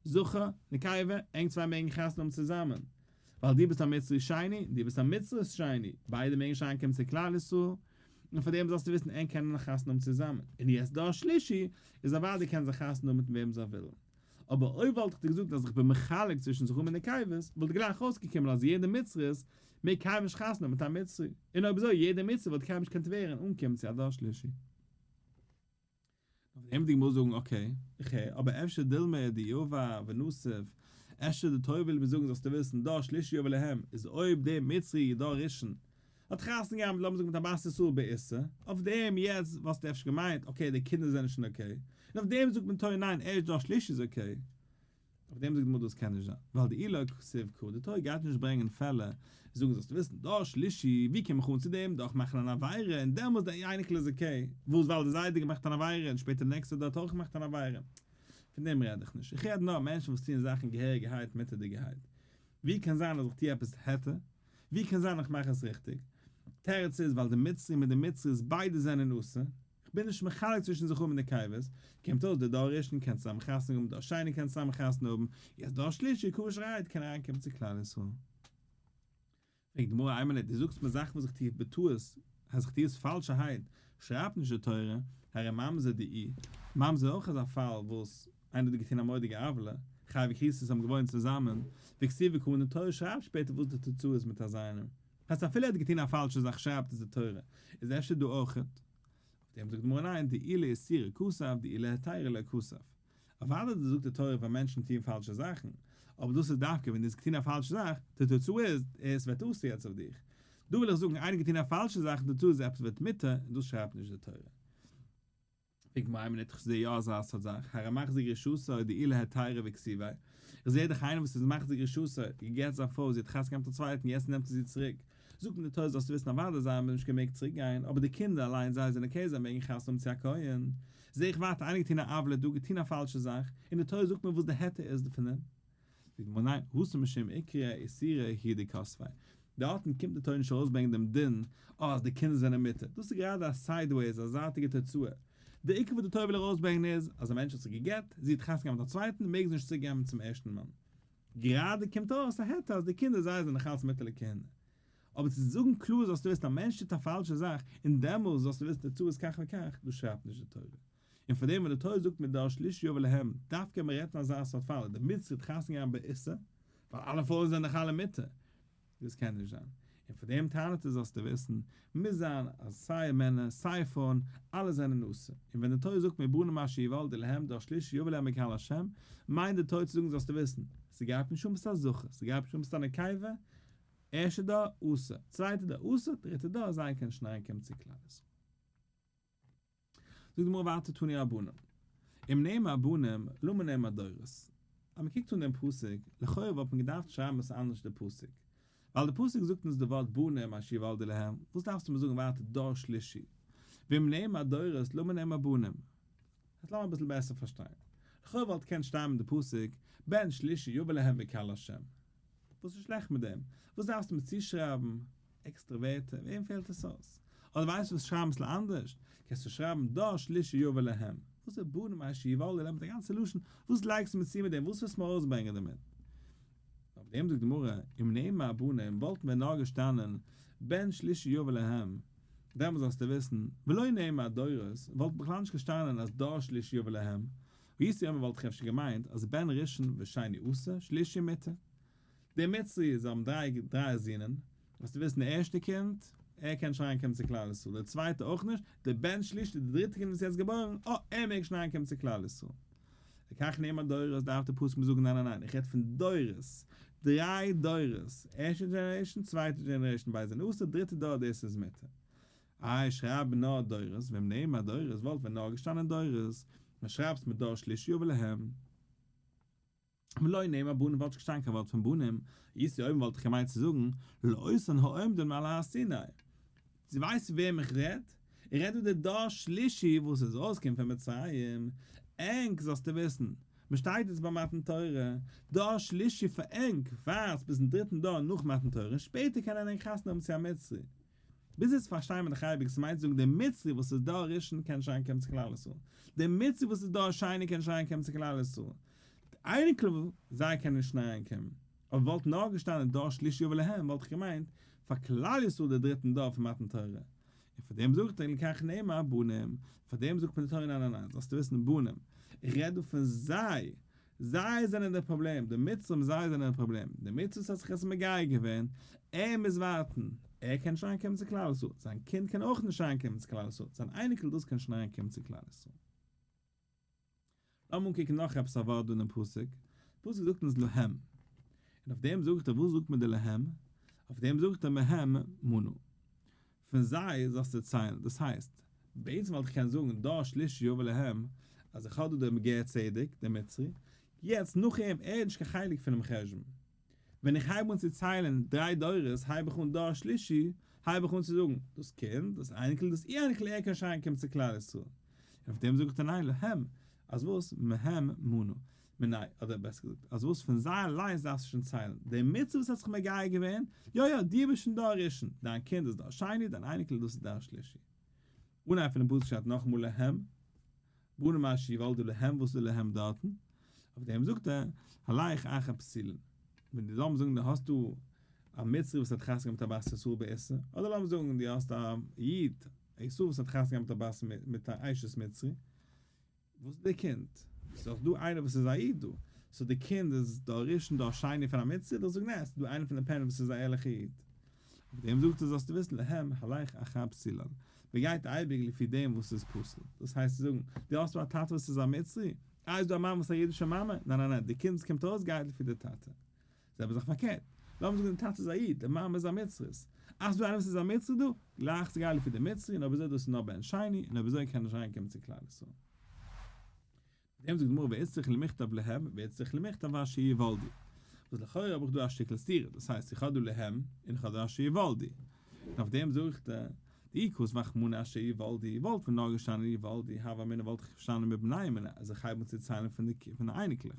זכר, נקבה, ענק צוויי מעגן חתונה האבן צוזאמען. ווייל דו ביסט א מצרי שני, און דו ביסט א מצרית שני. ביידע מעגן נישט אריינקומען צו כלל ישראל. און פאר דעם זאלסטו וויסן ענק קענען חתונה האבן צוזאמען. און יעצט דור שלישי, איז אוודאי קענען זיי חתונה האבן מיט וועם זיי ווילן. אבער אויב וואלט איך דיר געזאגט אז איך בין מחלק צווישן זכרים און נקבות, וואלט גלייך אויסגעקומען אז יעדע מצרית מעג קיינמאל נישט חתונה האבן מיט א מצרי, און אויב אזוי יעדע מצרי וואלט קיינמאל נישט געקענט ווערן אנקומען צו א דור שלישי. אויף דעם וועט די גמרא זאגן okay, איך הער, אבער אפשר דילמא דיבע ונסיב, אפשר די תורה וויל מיר זאגן זאלסטו וויסן דור שלישי יבא להם, איז אויב דער מצרי דור ראשון האט חתונה געהאט מיט לאמיר זאגן מיט א בת ישראל באיסור, אויף דעם יעצט וואלסטו אפשר געמיינט okay די קינדער זענען שוין okay, און אויף דעם זאגט מען תורה ניין ערשט דור שלישי איז okay. אויף דעם זאגט די גמרא דאס קען נישט זיין, ווייל דאי לא כתיב קרא, די תורה גייט נישט ברענגען פעלער, זאגן זאלסטו וויסן, דור שלישי, ווי קום איך אן צו דעם, דורך מאכן אן עבירה, און דעמאלס די אייניקל איז okay, וואס ווייל די זיידע האט געמאכט אן עבירה, און שפעטער די נעקסטע דור האט אויך געמאכט אן עבירה. פון דעם רעד איך נישט, איך רעד נאר מענטשן וואס טוען זאכן געהעריגערהייט מותר'דיגערהייט. ווי קען זיין אז איך טו עפעס היתר? ווי קען זיין איך מאך עס ריכטיג? תירוץ איז ווייל די מצרי מיט די מצרית ביידע זענען אסור. כ'בין נישט מחלק צווישן זכרים און נקבות, קומט אויס די דור ראשון קען צוזאמען חתונה האבן, דור שני קען צוזאמען חתונה האבן, יעצט דור שלישי כשר'ערהייט קען אריינקומען צו כלל ישראל. פרעגט די גמרא איין מינוט, דו זאגסט מיר זאכן וואס איך טו בטעות, אז איך טו עס פאלשערהייט, שרייבט נישט די תורה, הרי ממזר דאי, ממזר איז אויך אזא פאל וואס איינער האט געטון א מורא'דיגע עוולה, חייבי כריתות האבן געוואוינט צוזאמען, וכתיבי קרא און די תורה שרייבט שפעטער וואס די תוצאה איז מיט אזא איינעם. הייסט אפילו ער האט געטון א פאלשע זאך שרייבט עס די תורה, איז אפשר דא אויכעט? אויף דעם זאגט די גמרא ניין, דאי לאיסורא כתב דאי להיתירא לא כתב. אוודאי דאס זאגט די תורה ווען מענטשן טוען פאלשע זאכן, אבער דאס איז דווקא ווען דו האסט געטון א פאלשע זאך, די תוצאה איז עס ווערט אסור יעצט אויף דיך. דא וויל איך זאגן איינער האט געטון א פאלשע זאך די תוצאה איז עפעס ווערט מותר, און דאס שרייבט נישט די תורה. פרעגט גמרא איין מינוט איך זעה יא אזא סארט זאך, הרי מחזיר גרושתו דאי להיתירא וכתיבי, איך זעה דאך איינער וואס איז מחזיר גרושתו, געגעט זיין פרוי, זי האט חתונה געהאט מיט א צווייטן יעצט נעמט ער זי צוריק, זאגט מיר די תורה זאלסטו וויסן אוודאי זיי האבן נישט געמעגט צוריק גיין, אבער די קינדער אליין זיי זענען okay זיי מעגן חתונה האבן צו א כהן, זעה איך ווייטער איינער געטון א עוולה דא געטון א פאלשע זאך, און די תורה זאגט מיר וואס די היתר איז פון דעם. זאגט די גמרא ניין, התם משום עיקרא איסורא הוא דכתביה, דארטן קומט די תורה נישט ארויסברענגען דעם דין אז די קינדער זענען מותר, דאס איז גראדע א sideways א זייטיגע תוצאה, די עיקר וואס די תורה וויל ארויסברענגען איז אז א מענטש האט זיך גע'גט, זי האט חתונה געהאט מיט א צווייטן, מעג זי נישט צוריק גיין צום ערשטן מאן. גראדע קומט אויס א היתר אז די קינדער זיי זענען נאך אלץ מותר לכהונה. אבער צו זאגן קלאר זאלסטו וויסן א מענטש טוט א פאלשע זאך און דעמאלס זאלסטו וויסן די תוצאה איז כך וכך, דאס שרייבט נישט די תורה. און פאר דעם ווען די תורה זאגט מדור שלישי יבא להם, דווקא מען רעדט אין אזא סארט פאל אז די מצרי האט חתונה געהאט באיסור, ווייל אלע פרויען זענען דאך אלע מותר, דאס קען נישט זיין. און פאר דעם טענה'ט ער זאלסטו וויסן, מוז זיין אז סיי מענער סיי פרויען, אלע זענען אסור. און ווען די תורה זאגט מבנים אשר יוולדו להם דור שלישי יבא להם בקהל השם, מיינט די תורה צו זאגן זאלסטו וויסן, ס'גייט נישט אן ביסט א זכר, ס'גייט נישט אן ביסט א נקבה, ערשטע דור אסור, צווייטע דור אסור, דריטע דור זיי קענען שוין אריינקומען צו כלל ישראל. זאגט די גמרא ווייטער תנו רבנן, אם נאמר בנים למה נאמר דורות, אז מען קוקט אן דעם פסוק, לכאורה וואלט מען געדארפט שרייבן עס אנדערש די פסוק, ווייל די פסוק זאגט אונז די ווארט בנים אשר יוולדו להם, וואס דארפסטו מיר זאגן ווייטער דור שלישי, ואם נאמר דורות למה נאמר בנים, יעצט לאמיר אביסל בעסער פארשטיין, לכאורה וואלט געקענט שטיין אין די פסוק בן שלישי יבא להם בקהל השם, וואס איז שלעכט מיט דעם? וואס דארפסטו מיר צושרייבן עקסטרע ווערטער? וועם פעלט עס אויס? אדער ווייסט וואס שרייב אביסל אנדערש, קענסטו שרייבן דור שלישי יבא להם, וואס איז בנים אשר יוולדו להם מיט א גאנצע לשון, וואס לייגסטו מיר צו מיט דעם, וואס ווילסטו מיר ארויסברענגען דערמיט? אויף דעם זאגט די גמרא, אם נאמר בנים וואלט ווען נאר געשטאנען בן שלישי יבא להם, דעמאלס זאלסטו וויסן, ולא נאמר דורות, וואלט בכלל נישט געשטאנען אז דור שלישי יבא להם, הייתי אומר וואלט איך אפשר געמיינט אז בן ראשון ושני אסור, שלישי מותר. די מצרי זיי האבן דריי דריי זינען, זאלסטו וויסן די ערשטע קינד, ער קען נישט אריינקומען צו כלל ישראל, די צווייטע אויך נישט, די בן שלישי די דריטע קינד וואס איז יעצט געבוירן, אה, ער מעג שוין אריינקומען צו כלל ישראל. לכך נאמר דורות דארף די פסוק מיר זאגן ניין ניין ניין איך רעד פון דורות, דריי דורות, ערשטע generation, צווייטע generation ביידע זענען אסור, דריטע דור דאס איז מותר. איי שרייב נאר דורות, ואם נאמר דורות וואלט ווען נאר געשטאנען דורות, מען שרייבסט מיט דור שלישי יבא להם. ולא נאמר בנים וואלט נישט געשטאנען קיין ווארט פון בנים, הייתי אומר וואלט איך געמיינט צו זאגן, לאותן העומדים על הר סיני. דו ווייסט פון וועם איך רעד? איך רעד דא די דור שלישי וואס איז ארויסגעקומען פון מצרים, ענק זאלסטו וויסן, מען שטייט יעצט ביי מתן תורה, דור שלישי פאר ענק, ווארטס ביזן דריטן דור נאך מתן תורה און שפעטער קענען ענק חתונה האבן צו א מצרי. ביז יעצט פארשטיי מיר דאך אייביג, ס'מיינט צו זאגן דער מצרי וואס איז דור ראשון קען נישט אריינקומען צו כלל ישראל, דער מצרי וואס איז דור שני קען נישט אריינקומען צו כלל ישראל, די אייניקל זיי קענען נישט אריינקומען, אויב וואלט נאר געשטאנען דור שלישי יבא להם וואלט איך געמיינט פאר כלל ישראל דער דריטן דור פון מתן תורה, און פאר דעם זאגט ער לכך נאמר בנים, פאר דעם זאגט מען די תורה ניין ניין ניין זאלסטו וויסן בנים, איך רעד דא פון זיי, זיי זענען דער פראבלעם, די מצרים זיי זענען דער פראבלעם, די מצרי וואס האט זיך יעצט מגייר געווען, ער מוז ווארטן, ער קען נישט אריינקומען צו כלל ישראל, זיין קינד קען אויך נישט אריינקומען צו כלל ישראל, זיין אייניקל דאס קען שוין אריינקומען צו כלל ישראל. לאמיר אנקוקן נאך עפעס א ווארט דא אינעם פסוק, פסוק זאגט אונז להם, און אויף דעם זאגט ער וואס זאגט מען די להם? אויף דעם זאגט ער מהם מנה. פון זיי זאלסטו ציילן, דאס הייסט, בעצם וואלט איך קענען זאגן דור שלישי יבא להם, אז איך האב דא דעם גר צדק, דעם מצרי, יעצט נאך אים, ער איז נישט קיין חלק פונעם חשבון. ווען איך הייב אן צו ציילן דריי דורות, הייב איך אן דור שלישי, הייב איך אן צו זאגן, דאס קינד, דאס אייניקל, דאס אור-אייניקל, ער קען שוין אריינקומען צו כלל ישראל. און אויף דעם זאגט ער ניין, להם, אז וואס, מהם מנה. מנה, אדער בעסער געזאגט, אז וואס פון זיי אליינס דארפסטו שוין ציילן, די מצרי וואס האט זיך מגייר געווען, יא יא, דו ביסט שוין דור ראשון, דיין קינד איז דור שני, דיין אייניקל דאס איז דור שלישי. אנהייב פונעם פסוק שטייט נאכאמאל להם, בנים אשר יולדו להם, וואס איז להם דארטן? אויף דעם זאגט ער, הלך אחר פסולין. ווען דו לאמיר זאגן דו האסט דא א מצרי וואס האט חתונה געהאט מיט א בת ישראל באיסור, אדער לאמיר זאגן דו האסט א איד, א ישראל וואס האט חתונה געהאט מיט א בת מיט א אשת מצרי, וואס איז די קינד? ס'איז דאך דא איינער וואס איז א איד דא, so די קינד איז דור ראשון דור שני פון א מצרי, דאך זאג ניין, ס'איז דא איינער פון די parent וואס איז א ערליכע איד. אויף דעם זאגט ער זאלסטו וויסן להם הלך אחר פסולן, מען גייט אייביג לפי דעם וואס איז פסול, דאס הייסט צו זאגן, דו האסט דא א טאטע וואס איז א מצרי, אה איז דא א מאמע וואס איז א אידישע מאמע, ניין ניין ניין, די קינד וואס קומט ארויס גייט לפי די טאטע. זעלבע זאך פארקערט, לאמיר זאגן די טאטע איז א איד, די מאמע איז א מצרית, אה ס'איז דא איינער וואס איז א מצרי דא, גלייך צו גיין לפי די מצרי, און אויב אזוי דאס איז נאר בן שני, און אויב אזוי קען ער נישט אריינקומען צו כלל ישראל. דעם זאגט די גמרא ואיצטריך למיכתב להם ואיצטריך למיכתב אשר יולדו, וואס לכאורה האב איך דא א שטיקל סתירה, דאס הייסט איך האב דא להם און איך האב דא אשר יולדו, און אויף דעם זאגט ער, דאי כתב רחמנא אשר יולדו, וואלט ווען נאר געשטאנען יולדו, הוה אמינא וואלט איך פארשטאנען מבניהם און אז איך הייב אן צו ציילן פון די אייניקלעך,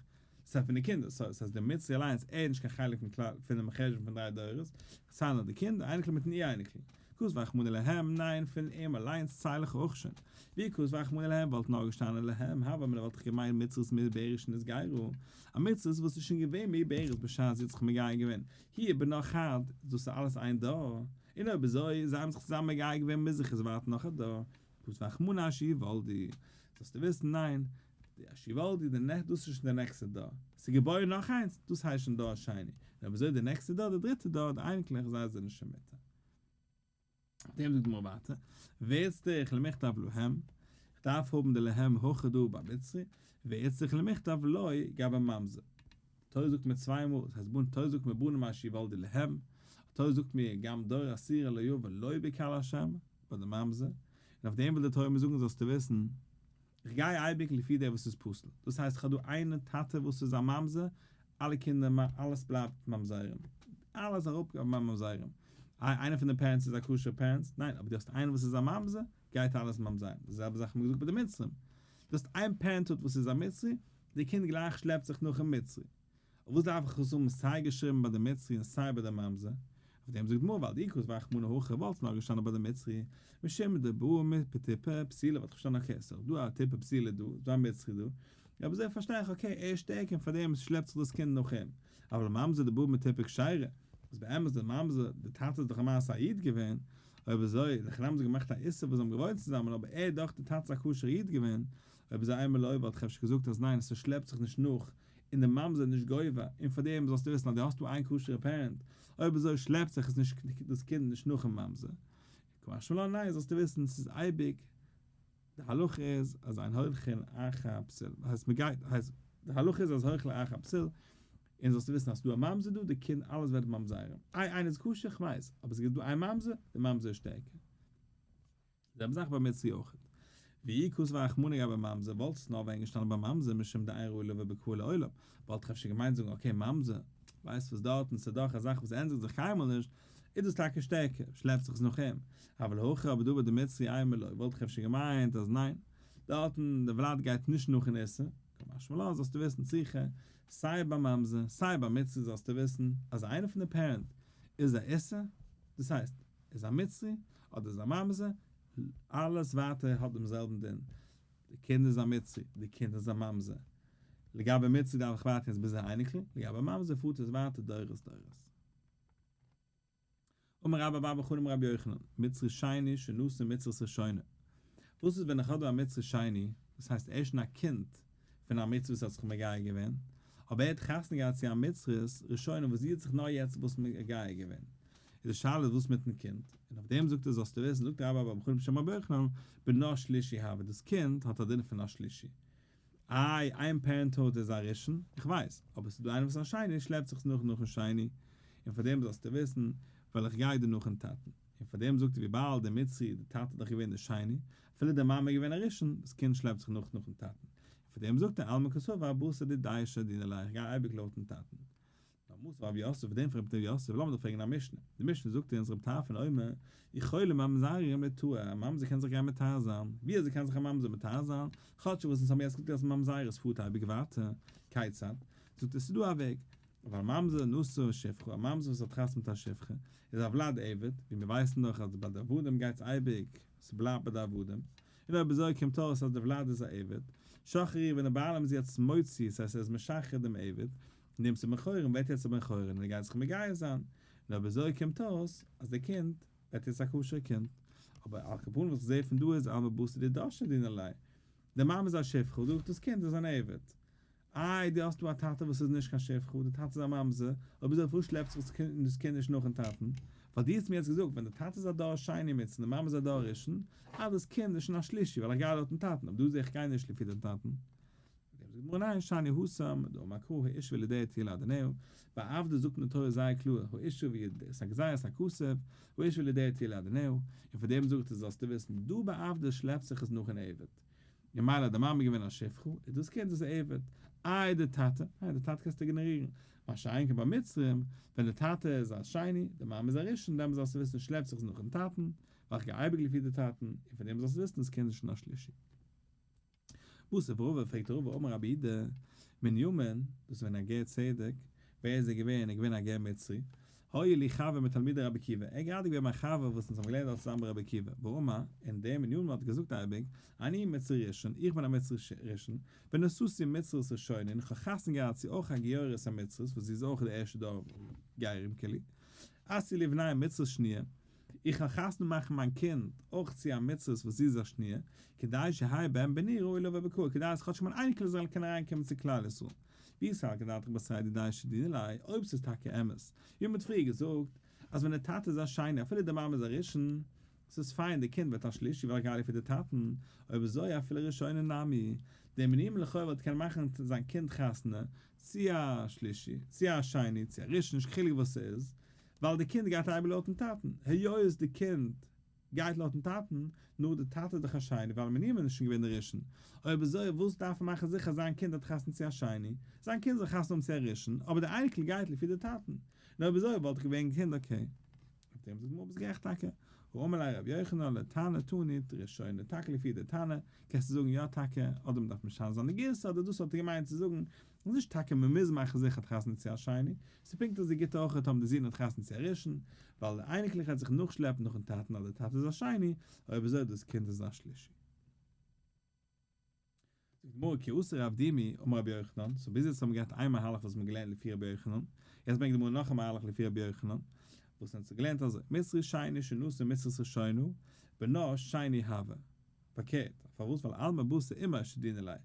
ס'הייסט פון די קינדער, so ס'הייסט דער מצרי אליינס ער איז נישט קיין חלק פון כלל פונעם חשבון פון דריי דורות, איך צייל נאר די קינדער, אייניקל מיטן אי אייניקל. כתב רחמנא להם, ניין פון אים אליינס צייל איך אויך שוין. ואי כתב רחמנא להם וואלט נאר געשטאנען להם, הוה אמינא וואלט איך געמיינט מצרית מעוברת שנתגיירה, א מצרית וואס איז שוין געווען מעוברת בשעת זי האט זיך מגייר געווען, היא ובנה חד, דאס איז אלעס איין דור, און אויב אזוי זיי האבן זיך צוזאמען מגייר געווען מוז איך עס ווארטן נאך א דור. כתב רחמנא אשר יולדו, זאלסטו וויסן ניין, די אשר יולדו די נעקסט דאס איז שוין די נעקסטע דור, ס'איז געבוירן נאך איינס, דאס הייסט שוין דור שני, און אויב אזוי די נעקסטע דור די דריטע דור די אייניקלעך זיי זענען שוין מותר. אויף דעם זאגט די גמרא ווייטער, ואיצטריך למיכתב להם, איך דארף האבן די להם הכא דא ביי מצרי, ואיצטריך למיכתב לו גבי ממזר. די תורה זאגט מיר צוויי מאל, דאס הייסט די תורה זאגט מיר בנים אשר יולדו להם, די תורה זאגט מיר גם דור עשירי לא יבא לו בקהל השם, ביי די ממזר, און אויף דעם וויל די תורה מיר זאגן זאלסטו וויסן, איך גיי אייביג לפי דער וואס איז פסול, דאס הייסט איך האב דא איין טאטע וואס איז א ממזר, אלע קינדער אלעס בלייבט ממזרים, אלעס אראפ ביי ממזרים, איי איינער פון די parents איז א כשר parents? ניין, אבער דו האסט איינער וואס איז א ממזר, גייט אלעס ממזרים, די זעלבע זאך האט מען געזאגט ביי די מצרים, דו האסט איין parent וואס איז א מצרי, די קינד גלייך שלעפט זיך נאכן מצרי. אויף וואס דארף איך עס האבן סיי געשריבן ביי די מצרי און סיי ביי די ממזר? אויף דעם זאגט גמרא ווייל דאי כתב רחמנא הכא וואלט נאר געשטאנען ביי די מצרי, משום דבעא מטיפה פסולה וואלט איך פארשטאנען okay ס'איז דאך דא א טיפה פסולה דא, ס'איז דא א מצרי דא, אבער אזוי פארשטיי איך okay ער איז שטערקער און פארדעם שלעפט זיך דאס קינד נאך אים, אבל ממזר דבעא מטיפה כשרה, וואס באמת די ממזר, די טאטע איז דאך למעשה א איד געווען, אויב אזוי, לכאורה האבן זיי געמאכט א איסור וואס זיי האבן געוואוינט צוזאמען אבער ער איז דאך די טאטע איז א כשר'ע איד געווען, אויב אזוי אימא לא וואלט איך אפשר געזאגט אז ניין ס'שלעפט זיך נישט נאך און די ממזר איז נישט גובה, און פאר דעם זאלסטו וויסן אז דו האסט דא איין כשר'ע parent, אויב אזוי שלעפט זיך עס נישט דאס קינד נישט נאכן ממזר. קא משמע לן ניין זאלסטו וויסן ס'איז אייביג די הלכה איז אז אין הולכין אחר פסול, הייסט מ'גייט הייסט די הלכה איז אז הולכין אחר פסול, און זאלסטו וויסן אז ס'איז דא א ממזר דא, די קינד אלעס ווערט ממזרים, איי איינער איז כשר כ'ווייס, אבער ס'איז דא איין ממזר, די ממזר איז שטערקער. זעלבע זאך ביי מצרי אויך. ואי כתב רחמנא גבי ממזר וואלט עס נאר ווען געשטאנען ביי ממזר משום דאין ראוי לבא בקהל לעולם, וואלט איך אפשר געמיינט זאגן okay ממזר, ווייסט וואס דארטן ס'איז דאך א זאך וואס ענדיגט זיך קיינמאל נישט, איז דאס טאקע שטערקער, שלעפט זיך עס נאך אים, אבל הכא אבער דא ביי די מצרי אימא לא וואלט איך אפשר געמיינט אז ניין, דארטן די ולד גייט נישט נאכן איסור, קא משמע לן זאלסטו וויסן צריכא, סיי ביי ממזר סיי ביי מצרי זאלסטו וויסן אז איינער פון די parent איז א איסור, דאס הייסט איז א מצרי אדער איז א ממזר, אלעס ווייטער האט דעם זעלבן דין, די קינד איז א מצרי, די קינד איז א ממזר, לגבי מצרי דארף איך ווארטן יעצט ביז א אייניקל, לגבי ממזר פארט עס ווייטער דורות דורות. אמר רבה בר בר חנה אמר רבי יוחנן, מצרי שני שנשא מצרית ראשונה, וואס איז ווען איך האב דא א מצרי שני, דאס הייסט ער איז שוין א קינד פון א מצרית וואס האט זיך מגייר געווען, אבער ער האט חתונה געהאט צו א מצרית ראשונה וואס זי האט זיך נאר יעצט וואס מגייר געווען, איז די שאלה וואס מיטן קינד, און אויף דעם זאגט ער זאלסטו וויסן, זאגט רבה בר בר חנה בשם רבי יוחנן, בנה שלישי הוי, דאס קינד האט א דין פון א שלישי. איי, איין parent איז א ראשון? איך ווייס, אבער ס'איז דא איינער וואס איז א שני, שלעפט זיך עס נאך נאכן שני, און פאר דעם זאלסטו וויסן, ווייל איך גיי דא נאכן טאטן. און פאר דעם זאגט ער וויבאלד דער מצרי, דער טאטע איז דאך געווען דער שני, אפילו די מאמע איז געווען א ראשון, דאס קינד שלעפט זיך נאך נאכן טאטן. און פאר דעם זאגט ער אלמא קסבר בתר דידיה שדינא ליה, איך גיי אייביג לויטן טאטן. נאר מתיב רב יוסף, פאר דעם פרעגט רב יוסף, לאמיר דאך פרעגן א משנה, די משנה זאגט אונז רב טרפון אומר, יכולים ממזרים ליטהר, א ממזר קען זיך גיין מטהר זיין, ווי אזוי קען זיך א ממזר מטהר זיין, כאטש וואס אונז האבן יעצט געזאגט אז ממזרות פארט אייביג ווייטער, כיצד? זאגט ער ס'איז דא א וועג, אבל ממזר נשא שפחה, א ממזר וואס האט חתונה מיט א שפחה, איז הולד עבד, ווי מיר ווייסן דאך אז ביי די עבדים גייטס אייביג. ס'בלייבט ביי די עבדים, און אויב אזוי קומט אויס אז די ולד איז א עבד, שחררו ווען די בעלים איז יעצט מוציא, ס'הייסט ער איז משחרר דעם עבד, נמצא בן חורין ווערט יעצט א בן חורין און ער גייט זיך מגייר זיין, און אויב אזוי קומט אויס אז די קינד ווערט יעצט א כשר קינד, אבער על כל פנים וואס איך זעה פון דא איז אלמא בתר דידה שדינא ליה, די מאמע איז א שפחה, זאג איך דאס קינד איז אן עבד. איי דו האסט דא א טאטע וואס איז נישט קיין שפחה, די טאטע איז א ממזר, אויב אזוי פארוואס שלעפט זיך דאס קינד נישט נאכן טאטן? ווייל דו האסט מיר יעצט געזאגט ווען די טאטע איז א דור שני מצרי און די מאמע איז א דור ראשון, אז דאס קינד איז שוין א שלישי ווייל איך גיי לויטן טאטן, אבער דא זעה איך גיי נישט לפי דעם טאטן. אויף דעם זאגט די גמרא ניין, שאני התם, דאמר קרא האשה וילדיה תהיה לאדוניה, ביי עבדות זאגט מיר די תורה זייער קלאר האשה וילדיה, ס'איז א גזירת הכתוב, האשה וילדיה תהיה לאדוניה, און פאר דעם זאגט עס זאלסטו וויסן, דא ביי עבדות שלעפט זיך עס נאכן עבד. ממילא די מאמע געווען א שפחה, איז דאס קינד איז א עבד. איי די טאטע? ניין די טאטע קענסטו איגנארירן. מה שאין כן ביי מצרים, ווען די טאטע איז א שני, די מאמע איז א ראשון, דעמאלס זאלסטו וויסן שלעפט זיך עס נאכן טאטן, ווייל איך גיי אייביג לפי די טאטן, און פון דעם זאלסטו וויסן דאס קינד איז שוין א שלישי. מתיב רבא פרעגט רבא אמר רבי יהודה, מנימין, דאס איז געווען א גר צדק, ווער איז ער געווען? ער איז געווען א גר מצרי, היה לי חבר מתלמידי רבי עקיבא, ער איז גראדע געווען מיין חבר וואס אונז האבן געלערנט אלס צוזאמען ביי רבי עקיבא, ואמר, און דער מנימין האט געזאגט אייביג, אני מצרי ראשון, איך בין א מצרי ראשון, ונשאתי מצרית ראשונה, און איך האב חתונה געהאט צו אויך א גיורת א מצרית וואס זי איז אויך די ערשטע דור גרים כאילו, אשיא לבני מצרית שניה, איך וועל חתונה מאכן מיין קינד אויך צו א מצרית וואס זי איז א שניה, כדי שיהא בן בני ראוי לבוא בקהל, כדי אז כאטש מיין אייניקל זאל קענען אריינקומען צו כלל ישראל. ואי סלקא דעתך בתריה דידיה שדינא ליה, אויב ס'איז טאקע אמת, ווי מ'האט פריער געזאגט, אז ווען די טאטע איז א שני אפילו די מאמע איז א ראשון, ס'איז פיין די קינד ווערט א שלישי ווייל איך גיי לפי די טאטן, אויב אזוי אפילו ראשונה נמי, דער מנימין לכאו' וואלט קענען מאכן זיין קינד חתונה צו א שלישי, צו א שני, צו א ראשון, נישט קיין חילוק וואס ס'איז, ווייל די קינד גייט אייביג לויטן טאטן, היות די קינד גייט לויטן טאטן, נו די טאטע איז דאך א שני ווייל מנימין איז שוין געווען די ראשון, אויב אזוי וואס דארף ער מאכן זיכער זיין קינד האט חתונה צו א שני, זיין קינד זאל חתונה האבן צו א ראשון, אבער די אייניקל גייט לפי די טאטן, נו אויב אזוי וואלט דאך געווען קינד okay. אויף דעם זאגט די גמרא ביסט גערעכט טאקע, האמר ליה רבי יוחנן לתנא תנית ראשונה טאקע לפי די תנא, קענסטו זאגן יא טאקע, אדער מ'דארף משנה זיין די גירסא אדער דאס האט ער געמיינט צו זאגן איז נישט טאקע מ'מוז מאכן זיכער האט חתונה צו א שני, ס'איז פונקט אזוי גוט אויך אויב די זון האט חתונה צו א ראשון, ווייל די אייניקלעך וועט זיך נאכשלעפן נאכן טאטן אז די טאטע איז א שני, אויב אזוי דאס קינד איז א שלישי. זאגט די גמרא כי אתא רב דימי אמר רבי יוחנן, so ביז יעצט האבן מיר געהאט איין מהלך וואס מ'האט געלערנט לפי רבי יוחנן, יעצט ברענגט די גמרא נאך א מהלך לפי רבי יוחנן, וואס אונז האט געלערנט אזוי, מצרי שני שנשא מצרית ראשונה, בנה שני הוה. פארקערט, פארוואס ווייל אלמא בתר אמו שדינא ליה,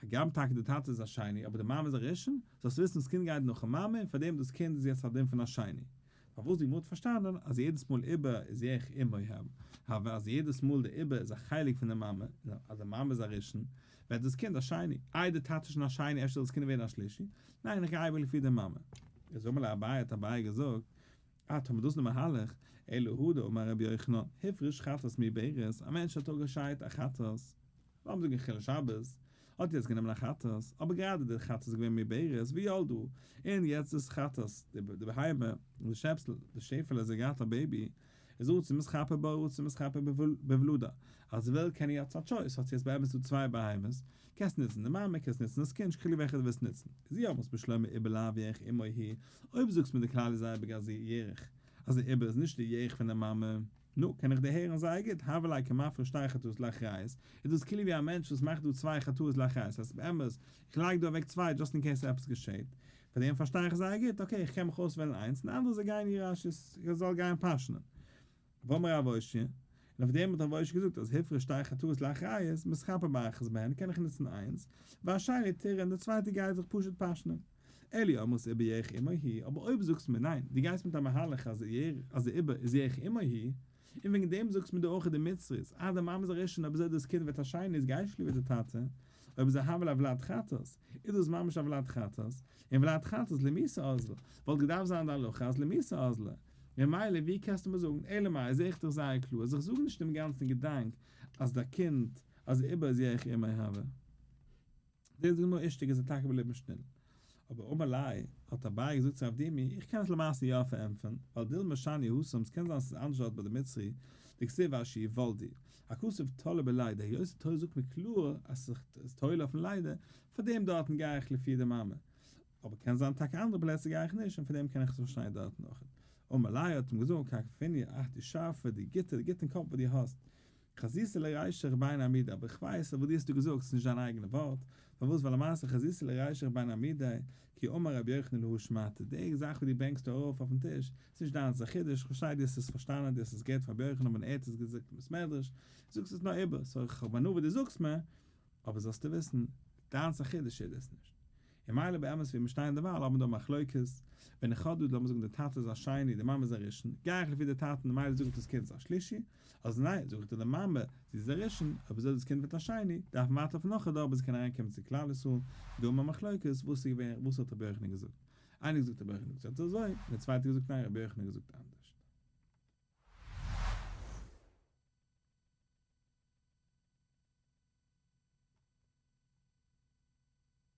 הגם טאקע די טאטע איז א שני אבער די מאמע איז א ראשון, זאלסט וויסן דאס קינד גייט נאכן מאמע און פארדעם דאס קינד איז יעצט א דין פון א שני. פארוואס די גמרא האט פארשטאנען אז יעדעס מאל עובר איז ירך אמו הוה אז יעדעס מאל די עובר איז א חלק פון די מאמע און אז די מאמע איז א ראשון ווערט דאס קינד א שני, איי די טאטע איז שוין א שני אפשר זאל דאס קינד ווערן א שלישי, ניין איך גיי אייביג לפי די מאמע. איז אמר ליה אביי האט אביי געזאגט אה טאמער דאס איז די מהלך, אלא הא דאמר רבי יוחנן, הפריש חטאת מעוברת, א מענטש האט אפגעשיידט א חטאת, לאמיר זאגן חילול שבת, האט יעצט גענומען א חטאת, אבער גראדע די חטאת איז געווען מעוברת וילדה, און יעצט איז חטאת, די בהמה, די שעפסל, די שעפעלע האט געהאט א baby, איז רצה מתכפר בה רצה מתכפר בוולדה, אז זי וויל קען איר האט א choice, האט זי יעצט באמת דא צוויי בהמות, קענסט נוצן די מאמע, קענסט נוצן דאס קינד, שכלי וועלכע דו ווילסט נוצן. איז אי אמרת בשלמא עובר לאו ירך אמו הוא, אויב זאגסט מיר די כלל איז אייביג אז ירך, אז די עובר איז נישט די ירך פון די מאמע, נו, קען איך דערהערן זייער גוט, הוה ליה כמפריש שתי חטאות לאחריות, איז דאס כאילו ווי א מענטש וואס מאכט דא צוויי חטאות לאחריות, ס'הייסט באמת, איך לייג דא אוועק צוויי just in case עפעס געשעט, פאר דעם פארשטיי איך זייער גוט, okay איך קען מיך אויסוועלן איינס, און די אנדערע זאל גיין איר רש"י, זאל גיין פאשענען. ואמר רב אושעיא, און אויף דעם האט רב אושעיא געזאגט אז הפריש שתי חטאות לאחריות, מתכפר באחת מהן קען איך נוצן איינס, והשני תרעה און די צווייטע גייט זיך פשוט פאשענען. אלא אי אמרת עובר ירך אמו הוא, אבער אויב זאגסטו מיר ניין, דו גייסט מיט א מהלך אז אז די עובר איז ירך אמו הוא, און וועגן דעם זאגסטו מיר דא אויך די מצרית, אה די מאמע איז א ראשון אויב אזוי דאס קינד ווערט א שני איז גייט נישט לפי די טאטע, אויב איז הוה ליה ולד חטאת, איז דאס ממש א ולד חטאת, און ולד חטאת למיתה אזלא, וואלט געדארפט זיין די הלכה אז למיתה אזלא, ממילא ווי קענסטו מיר זאגן, אלא מאי זעה איך דאך זייער קלאר אז איך זאג נישט דעם גאנצן געדאנק אז די קינד אז עובר איז ירך אמו הוה. דאס איז גמרא אישתיק איז ער טאקע בליבן שנעל. אבער אמר ליה, האט אביי געזאגט צו רב דימי, איך קען עס למעשה יא פארענטפערן, ווייל דילמא שאני התם, ס'קען זיין ס'איז אנדערש דארט ביי די מצרי, דכתיב אשר יולדו, הכתוב תולה בלידה, היות די תורה זאגט מיר קלאר אז ס'איז תולה אויפן לידה, פארדעם דארטן גיי איך לפי די מאמע. אבער קען זיין טאקע אנדערע פלעצער גיי איך נישט און פארדעם קען איך עס פארשטיין דארטן אויך. אמר ליה האט אים געזאגט, הכי פיניה, אך די שארפע, די גוטע, די גוטן קאפ וואס דו האסט. חזיתיה לרישך בין עמודי, אבער איך ווייס אז וואס דו האסט דא געזאגט איז נישט דיין אייגענע ווארט, פארוואס ווייל למעשה חזיתיה לרישך בין עמודי, כי אמר רבי יוחנן להא שמעתא, די זאך וואס דו ברענגסט דא ארויף אויפן טיש, איז נישט דיינס א חידוש, איך פארשטיי דו האסט עס פארשטאנען, דו האסט עס געהערט פון רבי יוחנן ווען ער האט עס געזאגט אין בית מדרש, זאגסט עס נאר איבער, סאו איך האב הנאה וואס דו זאגסט מיר, אבער זאלסטו וויסן, דיינס א חידוש איז דאס נישט. און מילא באמת ווי מיר שטייען דערווייל האבן מיר דא מחלוקת, ווען איך האב דא לאמיר זאגן די טאטע איז א שני די מאמע איז א ראשון, גיי איך לפי די טאטע און מילא זאג איך דאס קינד איז א שלישי, אדער ניין זאג איך די מאמע זי איז א ראשון, אויב אזוי דאס קינד ווערט א שני, דארף מען ווארטן אויף נאך א דור ביז עס קען אריין קומען צו כלל ישראל, דא האבן מיר מחלוקת וואס איז געווען וואס האט רבי יוחנן געזאגט, איינער האט געזאגט רבי יוחנן האט געזאגט אזוי, און דער צווייטער האט געזאגט ניין רבי יוחנן האט געזאגט אנדערש.